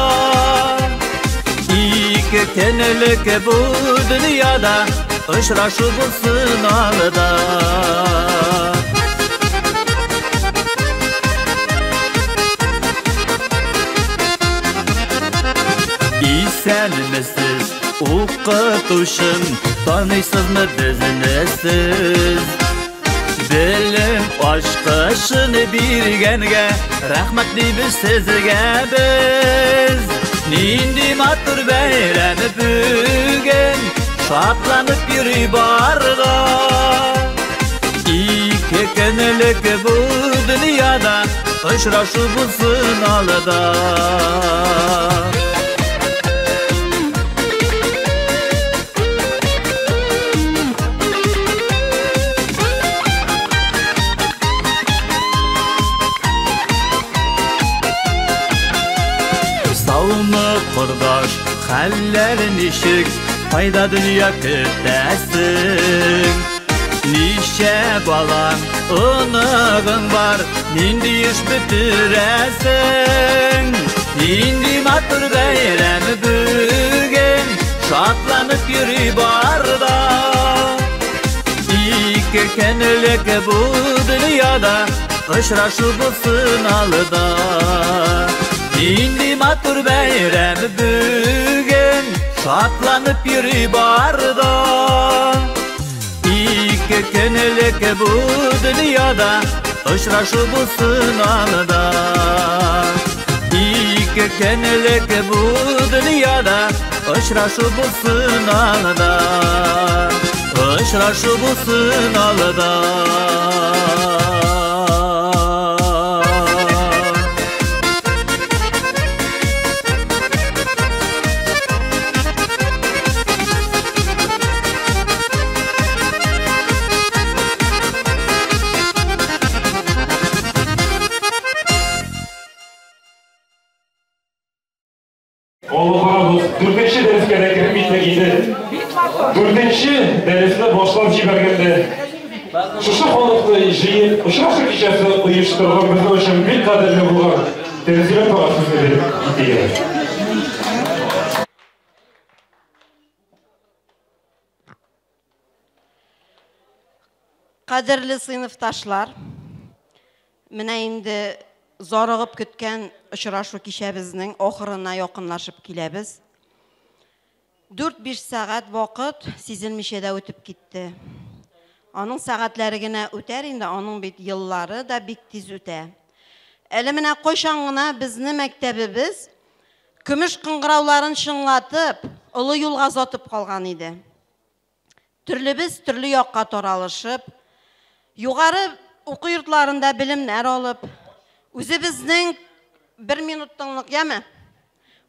Ике көнлек бу дөньяда очрашу булсын алда. Исәнмесез, укытучым, таныйсызмы безне сез? Белем ачкычын биргәнгә рәхмәт дибез сезгә без. Нинди матур бәйрәм бүген, шатланып йөри барда. Ике көнлек бу дөньяда очрашу булсын алда. Саумы, кордаш, хәлләр ничек, кайда дөнья көтәсең? Ничә балаң, оныгың бар, нинди эш бетерәсең? Нинди матур бәйрәм бүген, шатланып йөри барда. Ике көнлек бу дөньяда очрашу булсын алда. Нинди матур бәйрәм бүген, шатланып йөри барда. Ике көнлек бу дөньяда очрашу булсын алда. Ике көнлек бу дөньяда очрашу булсын алда. Очрашу булсын алда. Олы дүртенче дәрескә дә кереп киттек инде. Дүртенче дәресне башлап җибәргәндә шушы халыкны җыеп, очрашу кичәсе оештырган безнең өчен бик кадерле булган Тәнзилә апага сүзне биреп китик. Кадерле сыйныфташлар, менә инде зарыгып көткән очрашу кичәбезнең ахырына якынлашып киләбез. 4-5 сәгать вакыт сизелмичә дә үтеп китте. Аның сәгатьләре генә үтәр инде, аның бит еллары да бик тиз үтә. Әле менә кайчан гына безне мәктәбебез көмеш кыңгырауларын чыңлатып, олы юлга озатып калган иде. Төрлебез төрле якка таралышып, югары уку йортларында белемнәр алып, үзебезнең бер минут тынлык, яме?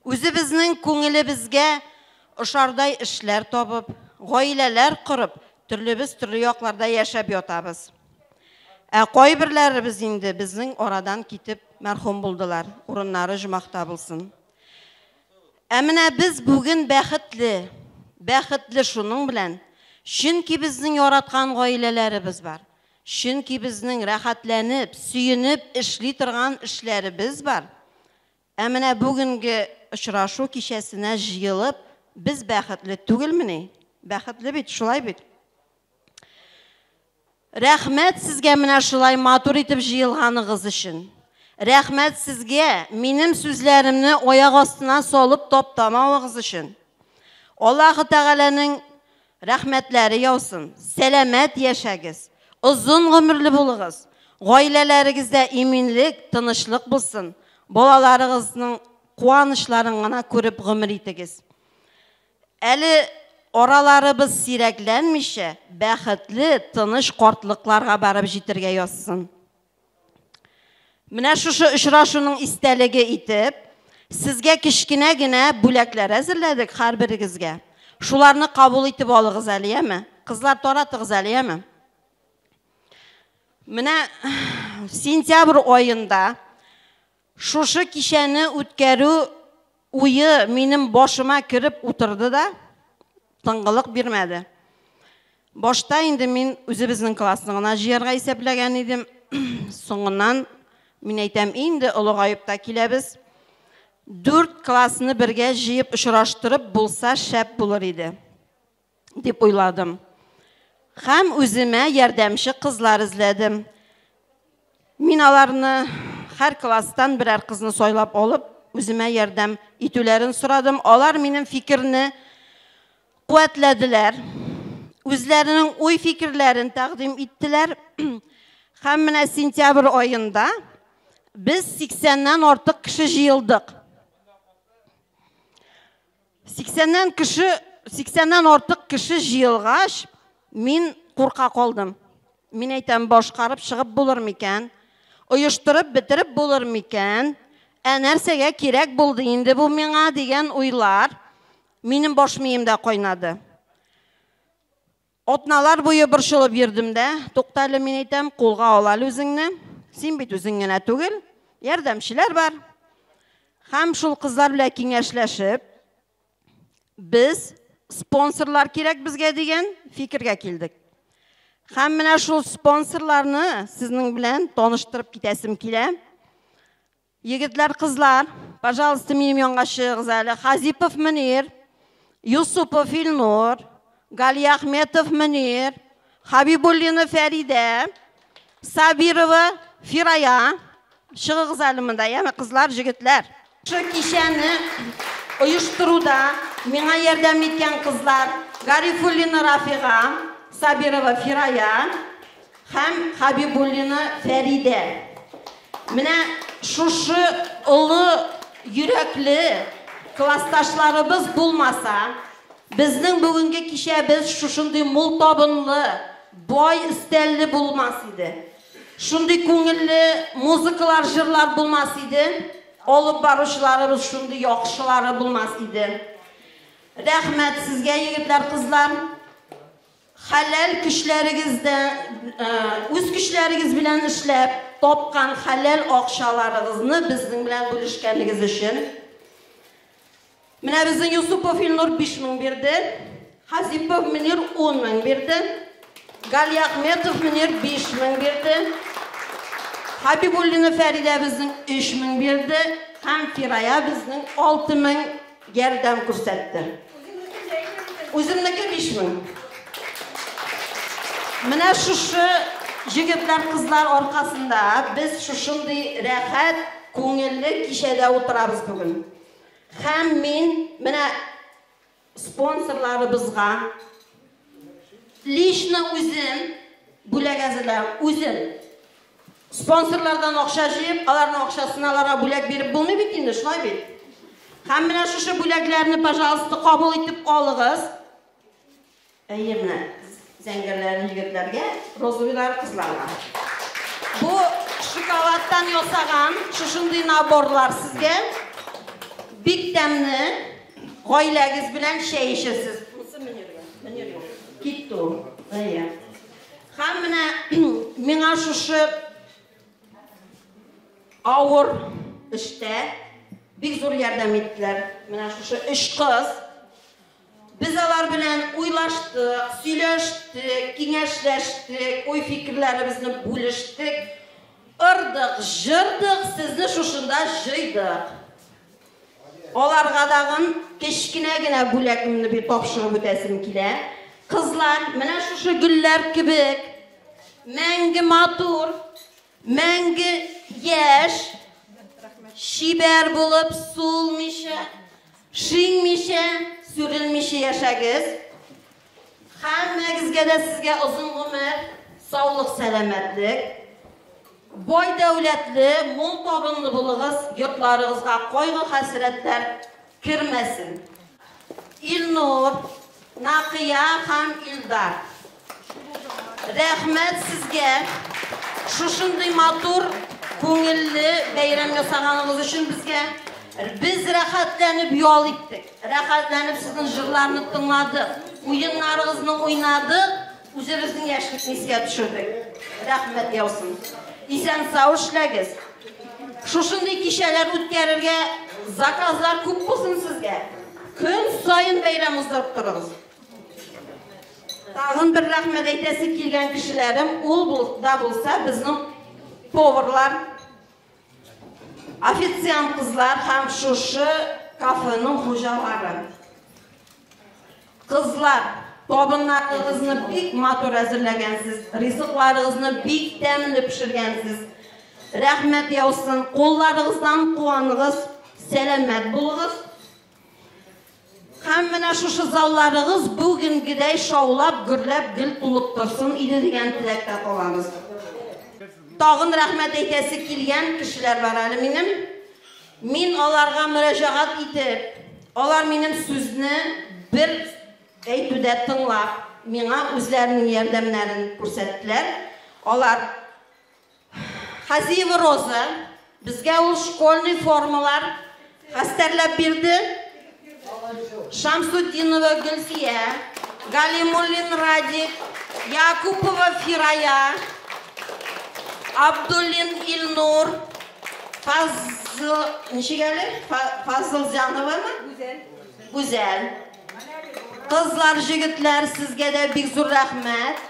Үзебезнең күңелебезгә ошардай эшләр табып, гаиләләр корып, төрлебез төрле якларда яшәп ятабыз. Ә кайберләребез инде безнең арадан китеп мәрхүм булдылар. Урыннары җомахта булсын. Ә менә без бүген бәхетле, бәхетле шуның белән, чөнки безнең яраткан гаиләләребез бар. Чөнки безнең рәхәтләнеп, сөенеп эшли торган эшләребез бар. Ә менә бүгенге очрашу кичәсенә җыелып, без бәхетле түгелмени? Бәхетле бит, шулай бит. Рәхмәт сезгә менә шулай матур итеп җыелганыгыз өчен. Рәхмәт сезгә минем сүзләремне аяк астына салып таптамавыгыз өчен. Аллаһы Тәгаләнең рәхмәтләре яусын. Сәламәт яшәгез. Озын гомерле булыгыз. Гаиләләрегездә иминлек, тынычлык булсын. Балаларыгызның куанычларын гына күреп гомер итегез. Әле араларыбыз сирәкләнмичә, бәхетле, тыныч картлыкларга барып җитәргә язсын. Менә шушы очрашуның истәлеге итеп, Сезгә кечкенә генә бүләкләр әзерләдек һәрберегезгә. Шуларны кабул итеп алыгыз әле, яме? Кызлар, таратыгыз әле, яме? Менә сентябрь аенда шушы кичәне үткәрү уе минем башыма кереп утырды да, тынгылык бирмәде. Башта инде мин үзебезнең классны гына җыярга исәпләгән идем. Соңыннан мин әйтәм, инде олыгаеп та киләбез. 4 классны бергә җыеп очраштырып булса шәп булыр иде, дип уйладым. Һәм үземә ярдәмче кызлар эзләдем. Мин аларны һәр класстан берәр кызны сайлап алып, үземә ярдәм итүләрен сорадым. Алар минем фикерне куәтләделәр. Үзләренең уй-фикерләрен тәкъдим иттеләр. Һәм менә сентябрь аенда без 80-нән артык кеше җыелдык. 80-нән кеше, 80-нән артык кеше җыелгач, мин курка калдым. Мин әйтәм, башкарып чыгып булыр микән? Оештырып бетереп булыр микән? Ә нәрсәгә кирәк булды инде бу миңа дигән уйлар минем баш миемдә кайнады. Атналар буе борчылып йөрдем дә, тукта әле, мин әйтәм, кулга ал әле үзеңне. Син бит үзең генә түгел, ярдәмчеләр бар. Һәм шул кызлар белән киңәшләшеп, без спонсорлар кирәк безгә дигән фикергә килдек. Һәм менә шул спонсорларны сезнең белән таныштырып китәсем килә. Егетләр, кызлар, пожалуйста, минем янга чыгыгыз әле. Хазипов Мөнир, Юсупов Илнур, Галиахметов Мөнир, Хабибуллина Фәридә, Сабирова Фирая. Чыгыгыз әле монда, яме, кызлар, җегетләр. Шушы кичәне оештыруда миңа ярдәм иткән кызлар Гарифуллина Рафига, Сабирова Фирая һәм Хабибуллина Фәридә. Менә шушы олы йөрәкле классташларыбыз булмаса, безнең бүгенге кичәбез шушындый мул табынлы, бай өстәлле булмас иде. Шундый күңелле музыкалар, җырлар булмас иде. Алып баручыларыбыз шундый яхшылары булмас иде. Рәхмәт сезгә, егетләр, кызлар. Хәләл көчләрегездә, үз көчләрегез белән эшләп тапкан хәләл акчаларыгызны безнең белән бүлешкәнегез өчен. Менә безнең Юсупов Илнур 5000 бирде. Хазипов Мөнир 10000 бирде. Галиахметов Мөнир 5000 бирде. Хабибуллина Фәридә безнең 3000 бирде. Һәм Фирая безнең 6000 ярдәм күрсәтте. Үземнеке 5000. Менә шушы җегетләр, кызлар аркасында без шушындый рәхәт, күңелле кичәдә утырабыз бүген. Һәм мин менә спонсорларыбызга лично үзем бүләк әзерләдем, үзем. Спонсорлардан акча җыеп, аларның акчасына аларга бүләк биреп булмый бит инде, шулай бит? Һәм менә шушы бүләкләрне, пожалуйста, кабул итеп алыгыз. Әйе, менә зәңгәрләрен егетләргә, розовыйлары кызларга. Бу шоколадтан ясаган шушындый наборлар сезгә. Бик тәмле. Гаиләгез белән чәй эчерсез. Монысы Мөниргә. Мөнир юк. Китте ул. Әйе. Һәм менә миңа шушы авыр эштә бик зур ярдәм иттеләр. Менә шушы өч кыз. Без алар белән уйлаштык, сөйләштек, киңәшләштек, уй-фикерләребезне бүлештек. Ырдык, җырдык, сезне шушында җыйдык. Аларга тагын кечкенә генә бүләкемне бит тапшырып үтәсем килә. Кызлар, менә шушы гөлләр кебек мәңге матур, мәңге яшь, чибәр булып, сулмыйча, шиңмичә, сүрелмичә яшәгез. Һәммәгезгә дә сезгә озын гомер, саулык, сәламәтлек. Бай дәүләтле, мул табынлы булыгыз, йортларыгызга кайгы-хәсрәтләр кермәсен. Илнур, Накыя һәм Илдар. Рәхмәт сезгә шушындый матур, күңелле бәйрәм ясаганыгыз өчен безгә. Без рәхәтләнеп ял иттек. Рәхәтләнеп сезнең җырларны тыңладык, уеннарыгызны уйнадык, үзебезнең яшьлекне искә төшердек. Рәхмәт яусын. Исән-сау эшләгез. Шушындый кичәләр үткәрергә заказлар күп булсын сезгә. Көн саен бәйрәм уздырып торыгыз. Тагын бер рәхмәт әйтәсе килгән кешеләрем, ул да булса безнең поварлар, официант кызлар һәм шушы кафеның хуҗалары. Кызлар, табыннарыгызны бик матур әзерләгәнсез, ризыкларыгызны бик тәмле пешергәнсез. Рәхмәт яусын, кулларыгыздан куаныгыз, сәламәт булыгыз. Һәм менә шушы залларыгыз бүгенгедәй шаулап, гөрләп, гел тулып торсын иде дигән теләктә калабыз. Тагын рәхмәт әйтәсе килгән кешеләр бар әле минем. Мин аларга мөрәҗәгать итеп, алар минем сүзне бер әйтүдә тыңлап, миңа үзләренең ярдәмнәрен күрсәттеләр. Алар Хазиева Роза безгә ул школьный формалар хәстәрләп бирде. Шамсутдинова Гөлфия, Галимуллин Радик, Якупова Фирая, Абдуллин Илнур, Фазыл, ничек әле? Фазылзяновамы? Гүзәл. Гүзәл. Кызлар, җегетләр, сезгә дә бик зур рәхмәт.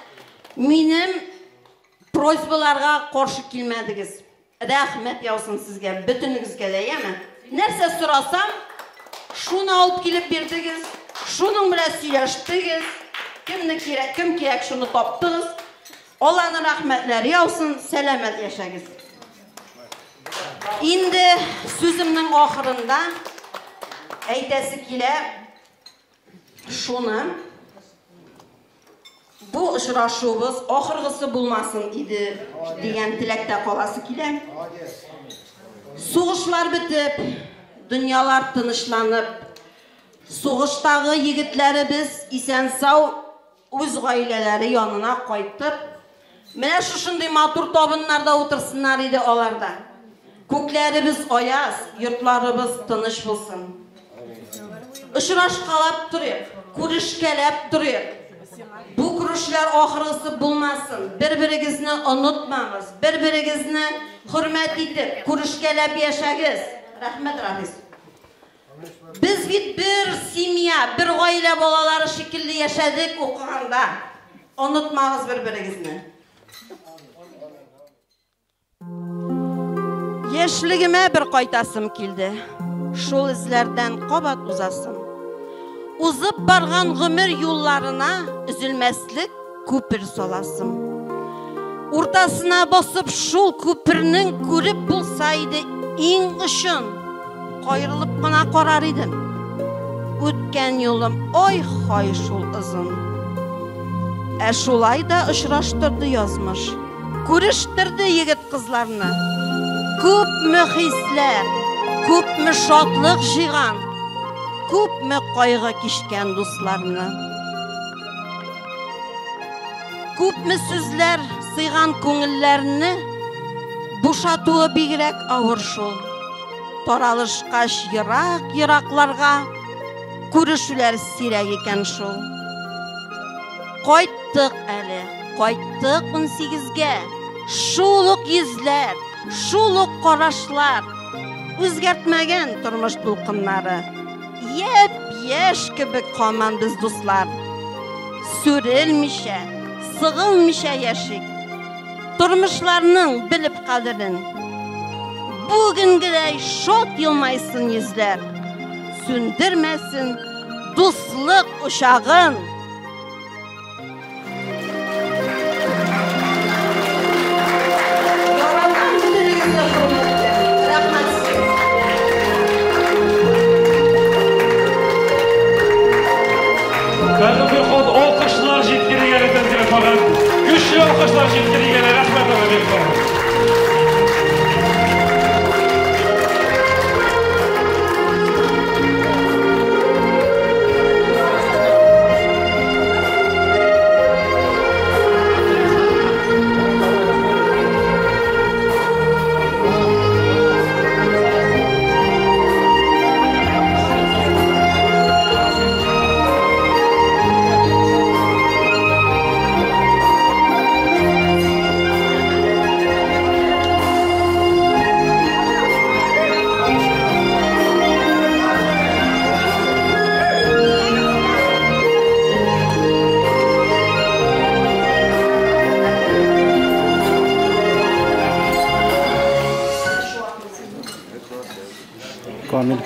Минем просьбаларга каршы килмәдегез. Рәхмәт яусын сезгә, бөтенегезгә дә, яме? Нәрсә сорасам, шуны алып килеп бирдегез, шуның белән сөйләштегез. Кемне кирәк, кем кирәк, шуны таптыгыз. Алланың рәхмәтләре яусын, сәламәт яшәгез. Инде сүземнең ахырында әйтәсе килә шуны. Бу очрашуыбыз ахыргысы булмасын иде дигән теләктә каласы килә. Сугышлар бетеп, дөньялар тынычланып, сугыштагы егетләребез исән-сау үз гаиләләре янына кайтып, менә шушындый матур табыннарда утырсыннар иде аларда. Күкләребез аяз, йортларыбыз тыныч булсын. Очрашкалап торыйк, күрешкәләп торыйк. Бу күрешүләр ахыргысы булмасын. Бер-берегезне онытмагыз, бер-берегезне хөрмәт итеп, күрешкәләп яшәгез. Рәхмәт, Рафис. Без бит бер семья, бер гаилә балалары шикелле яшәдек укыганда. Онытмагыз бер-берегезне. Яшьлегемә бер кайтасым килде. Шул эзләрдән кабат узасым. Узып барган гомер юлларына өзелмәслек күпер саласым. Уртасына басып шул күпернең күреп булса иде иң очын, каерылып кына карар идем. Үткән юлым ай-хай шул озын. Ә шулай да очраштырды язмыш. Күрештерде егет кызларны. Күпме хисләр, күпме шатлык җыйган, күпме кайгы кичкән дусларны. Күпме сүзләр сыйган күңелләрне бушатуы бигрәк авыр шул. Таралышкач ерак-еракларга күрешүләр сирәк икән шул. Кайттык әле, кайттык 18-гә. Шул ук йөзләр, шул ук карашлар. Үзгәртмәгән тормыш дулкыннары. Япь-яшь кебек һаман без дуслар. Сүрелмичә, сыгылмыйча яшик. Тормышларның белеп кадерен. Бүгенгедәй шат елмайсын йөзләр. Сүндермәсен дуслык учагын. Яратам бөтенегезне, хөрмәтле. Рәхмәт сезгә. Тагын бер кат алкышлар җиткерик әле Тәнзилә апага. Көчле алкышлар җиткерик әле. Рәхмәт аңа бик зур.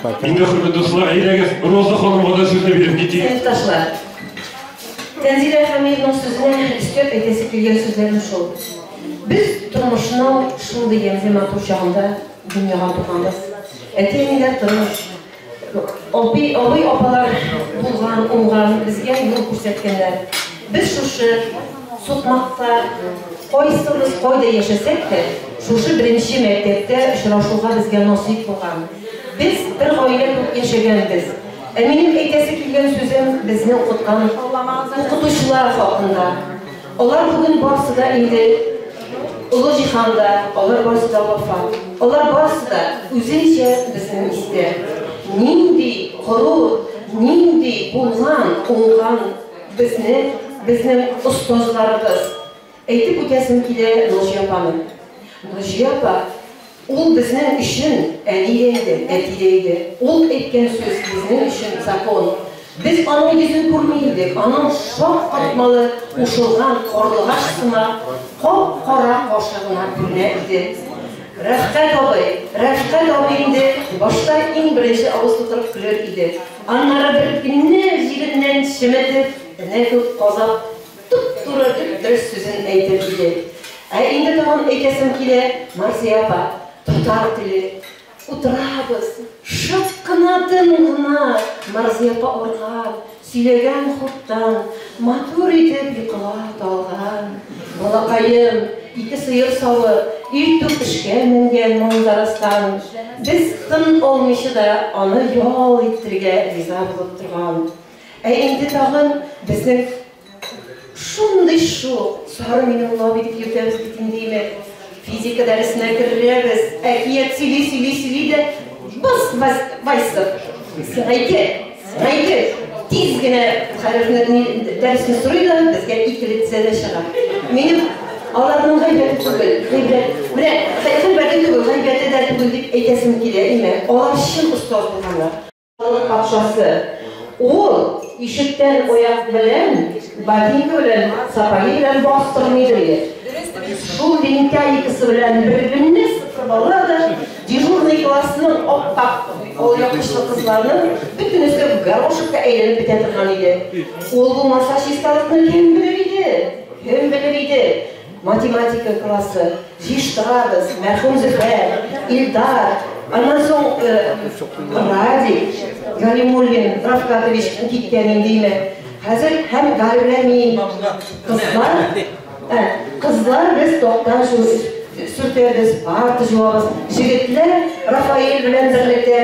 Пока. Инде, хөрмәтле дуслар, әйдәгез, Роза ханымга да сүзне биреп китик. Сыйныфташлар, Тәнзилә Хәмиевның сүзенә өстәп әйтәсе килгән сүзләрем шул. Без тормышның шундый ямьле матур чагында дөньяга туганбыз. Әти-әниләр тырыш, абый, абый апалар булган, уңган, безгә юл күрсәткәннәр. Без шушы сукмакта кайсыбыз кайда яшәсәк тә, шушы беренче мәктәптә очрашуга безгә насыйп булган. Без бер гаилә кебек яшәгәнбез. Ә минем әйтәсе килгән сүзем безне укыткан укытучылар хакында. Алар бүген барсы да инде олы җиһанда, алар барсы да вафат. Алар барсы да үзенчә безнең истә. Нинди горур, нинди булган, уңган безне, безнең остазларыбыз. Әйтеп үтәсем килә Наҗия апаны. Наҗия апа Ул безнең өчен әни дә иде, әти дә иде. Ул әйткән сүз безнең өчен закон. Без аның йөзен күрми идек, аның шаккатмалы кушылган карлыгач сымак кап-кара кашы гына күренә иде. Рәфкать абый, Рәфкать абый инде башта иң беренче авыз тутырып көлер иде. Аннары бер генә җиреннән чеметеп, энә күк казап, туп-туры дөп-дөрес сүзен әйтер иде. Ә инде тагын әйтәсем килә, Марзия апа, татар теле. Утырабыз, шып кына, тын гына, Марзия апа арган, сөйләгән хуттан, матур итеп йокыга талган. Балакаем, ике сыер савып, иртүк эшкә менгән Манзарастан. Без тын алмыйча да аны ял иттерергә риза булып торган. Ә инде тагын безнең Шундый шук, сары минем абый дип йөртәбез бит инде, име. Физика дәресенә керәбез, әкият сөйли-сөйли-сөйли дә, бас, Вайсов, сиңа ике, сиңа ике. Тиз генә хәрефне, дәресне сорый да, безгә икелетсә дә чыга. Минем аларның гайбәте түгел, гайбәт, менә гайбәте түгел, гайбәте дә түгел дип әйтәсем килә, име. Алар чын остаз булганнар. Халык патшасы. Ул ишектән аяк белән, ботинка белән, сапоги белән бастырмыйдыр иде. Шул лентяйкасы белән бер көнне сыпырып ала да, дежурный классның ап-ак алъяпкычлы кызларының бөтенесе горошекка әйләнеп бетә торган иде. Ул булмаса чисталыкны кем белер иде? Кем белер иде? Математика классы, җыештырабыз, мәрхүм Зөфәр, Илдар, аннан соң Радик Галимуллин Рафкатович киткән инде име. Хәзер һәм Галя белән мин, кызлар, кызлар без такта сөртәбез, парта җуабыз. Җегетләр Рафаэль белән берлектә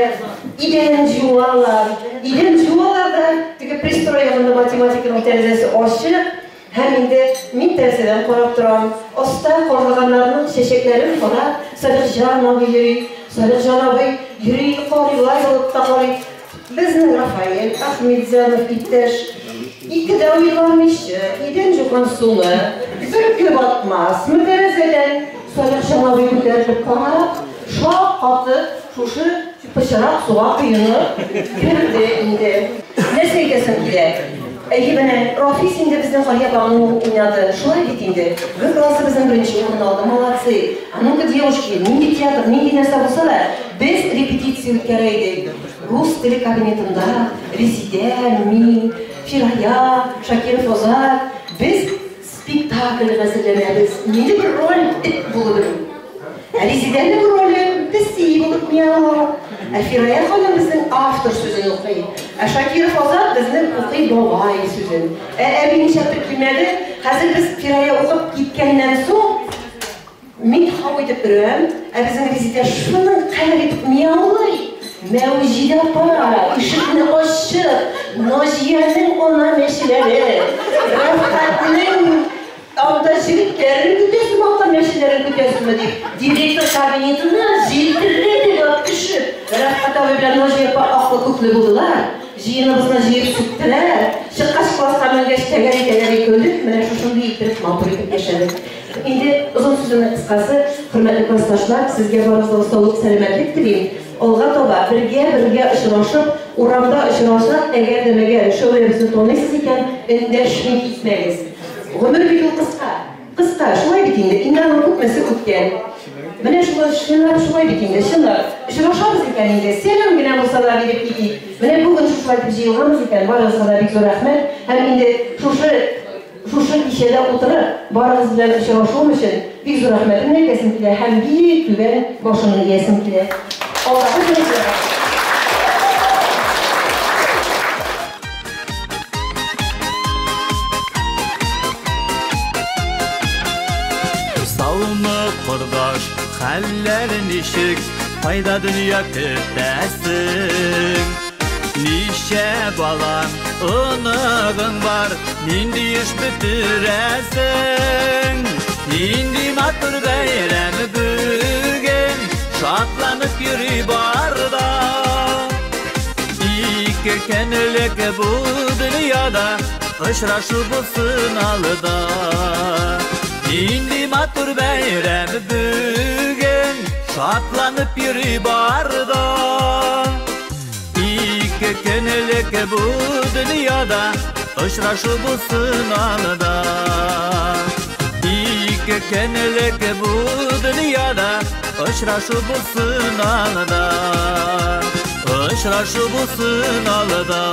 идән җуалар. Идән җуалар да, теге пристрой ягында математиканың тәрәзәсе ачык, Һәм инде мин тәрәзәдән карап торам. Аста карлыганнарның чәчәкләрен карап, Салихҗан абый йөри. Салихҗан абый йөри, карый, болай булып та карый. Безнең Рафаэль Ахметзянов иптәш, ике дә уйламыйча, идән җуган суны бөркеп атмасмы тәрәзәдән? Салихҗан абый күтәрелеп карап, шаккатып, шушы пычрак суга коенып керде инде. Нәрсә әйтәсем килә? Әйе, менә Рафис инде безнең Галия апаны уйнады. Шулай бит инде. Г классы безнең беренче урын алды. Молодцы. А ну-ка, девушки, нинди театр, нинди нәрсә булса да, без репетиция үткәрә идек. Рус теле кабинетында Резидә, мин, Фирая, Шакиров Азат, без спектакль әзерләнәбез. Минем роль эт булып. Ә Резидәнең роле песи булып мяу. Ә Фирая ханым безнең автор сүзен укый. Ә Шакиров Азат безнең укый бабай сүзен. Ә әби нишләптер килмәде. Хәзер без Фирая укып киткәннән соң, мин һау итеп өрәм, ә безнең Резидә шуның кадәр итеп мяулый. Мәүҗидә апа, ишекне ачып, Наҗиянең ана мәчеләре, Рәфкатьнең Анда җегетләрен көтәсеме, ата мәчеләрен көтәсеме дип, директор кабинетына җилтерәтеп төшеп, Рәфкать абый белән Наҗия апа аклы-күкле булдылар. Җыеныбызны җыеп сүктеләр. Чыккач класска менгәч тәгәри-тәгәри көлдек, менә шушындый иттереп матур итеп яшәдек. Инде озын сүземнең кыскасы, хөрмәтле классташлар, сезгә барыгызга да саулык, сәламәтлек телим. Алга таба бергә-бергә очрашып, урамда очрашсак, әгәр дә мәгәр шәүләбезне таныйсыз икән, эндәшми китмәгез. Гомер бит ул кыска. Кыска, шулай бит инде. Инде аның күпмесе үткән. Менә шулай, чынлап шулай бит инде, чынлап. Очрашабыз икән инде, сәлам генә булса да биреп китик. Менә бүген шушылай итеп җыелганбыз икән, барыгызга да бик зур рәхмәт. Һәм инде шушы шушы кичәдә утырып, барыгыз белән очрашуым өчен бик зур рәхмәтемне әйтәсем килә һәм бик түбән башымны иясем килә. Алдагы җырыбызга. Саумы, кордаш, хәлләр ничек? Кайда дөнья көтәсең? Ничә балаң, оныгың бар, нинди эш бетерәсең? Нинди матур бәйрәм бүген, шатланып йөри бар да. Ике көнлек бу дөньяда, очрашу булсын алда. Нинди матур бәйрәм бүген, шатланып йөри бар да. Ике көнлек бу дөньяда, очрашу булсын алда. Ике көнлек бу дөньяда, очрашу булсын алда. Очрашу булсын алда.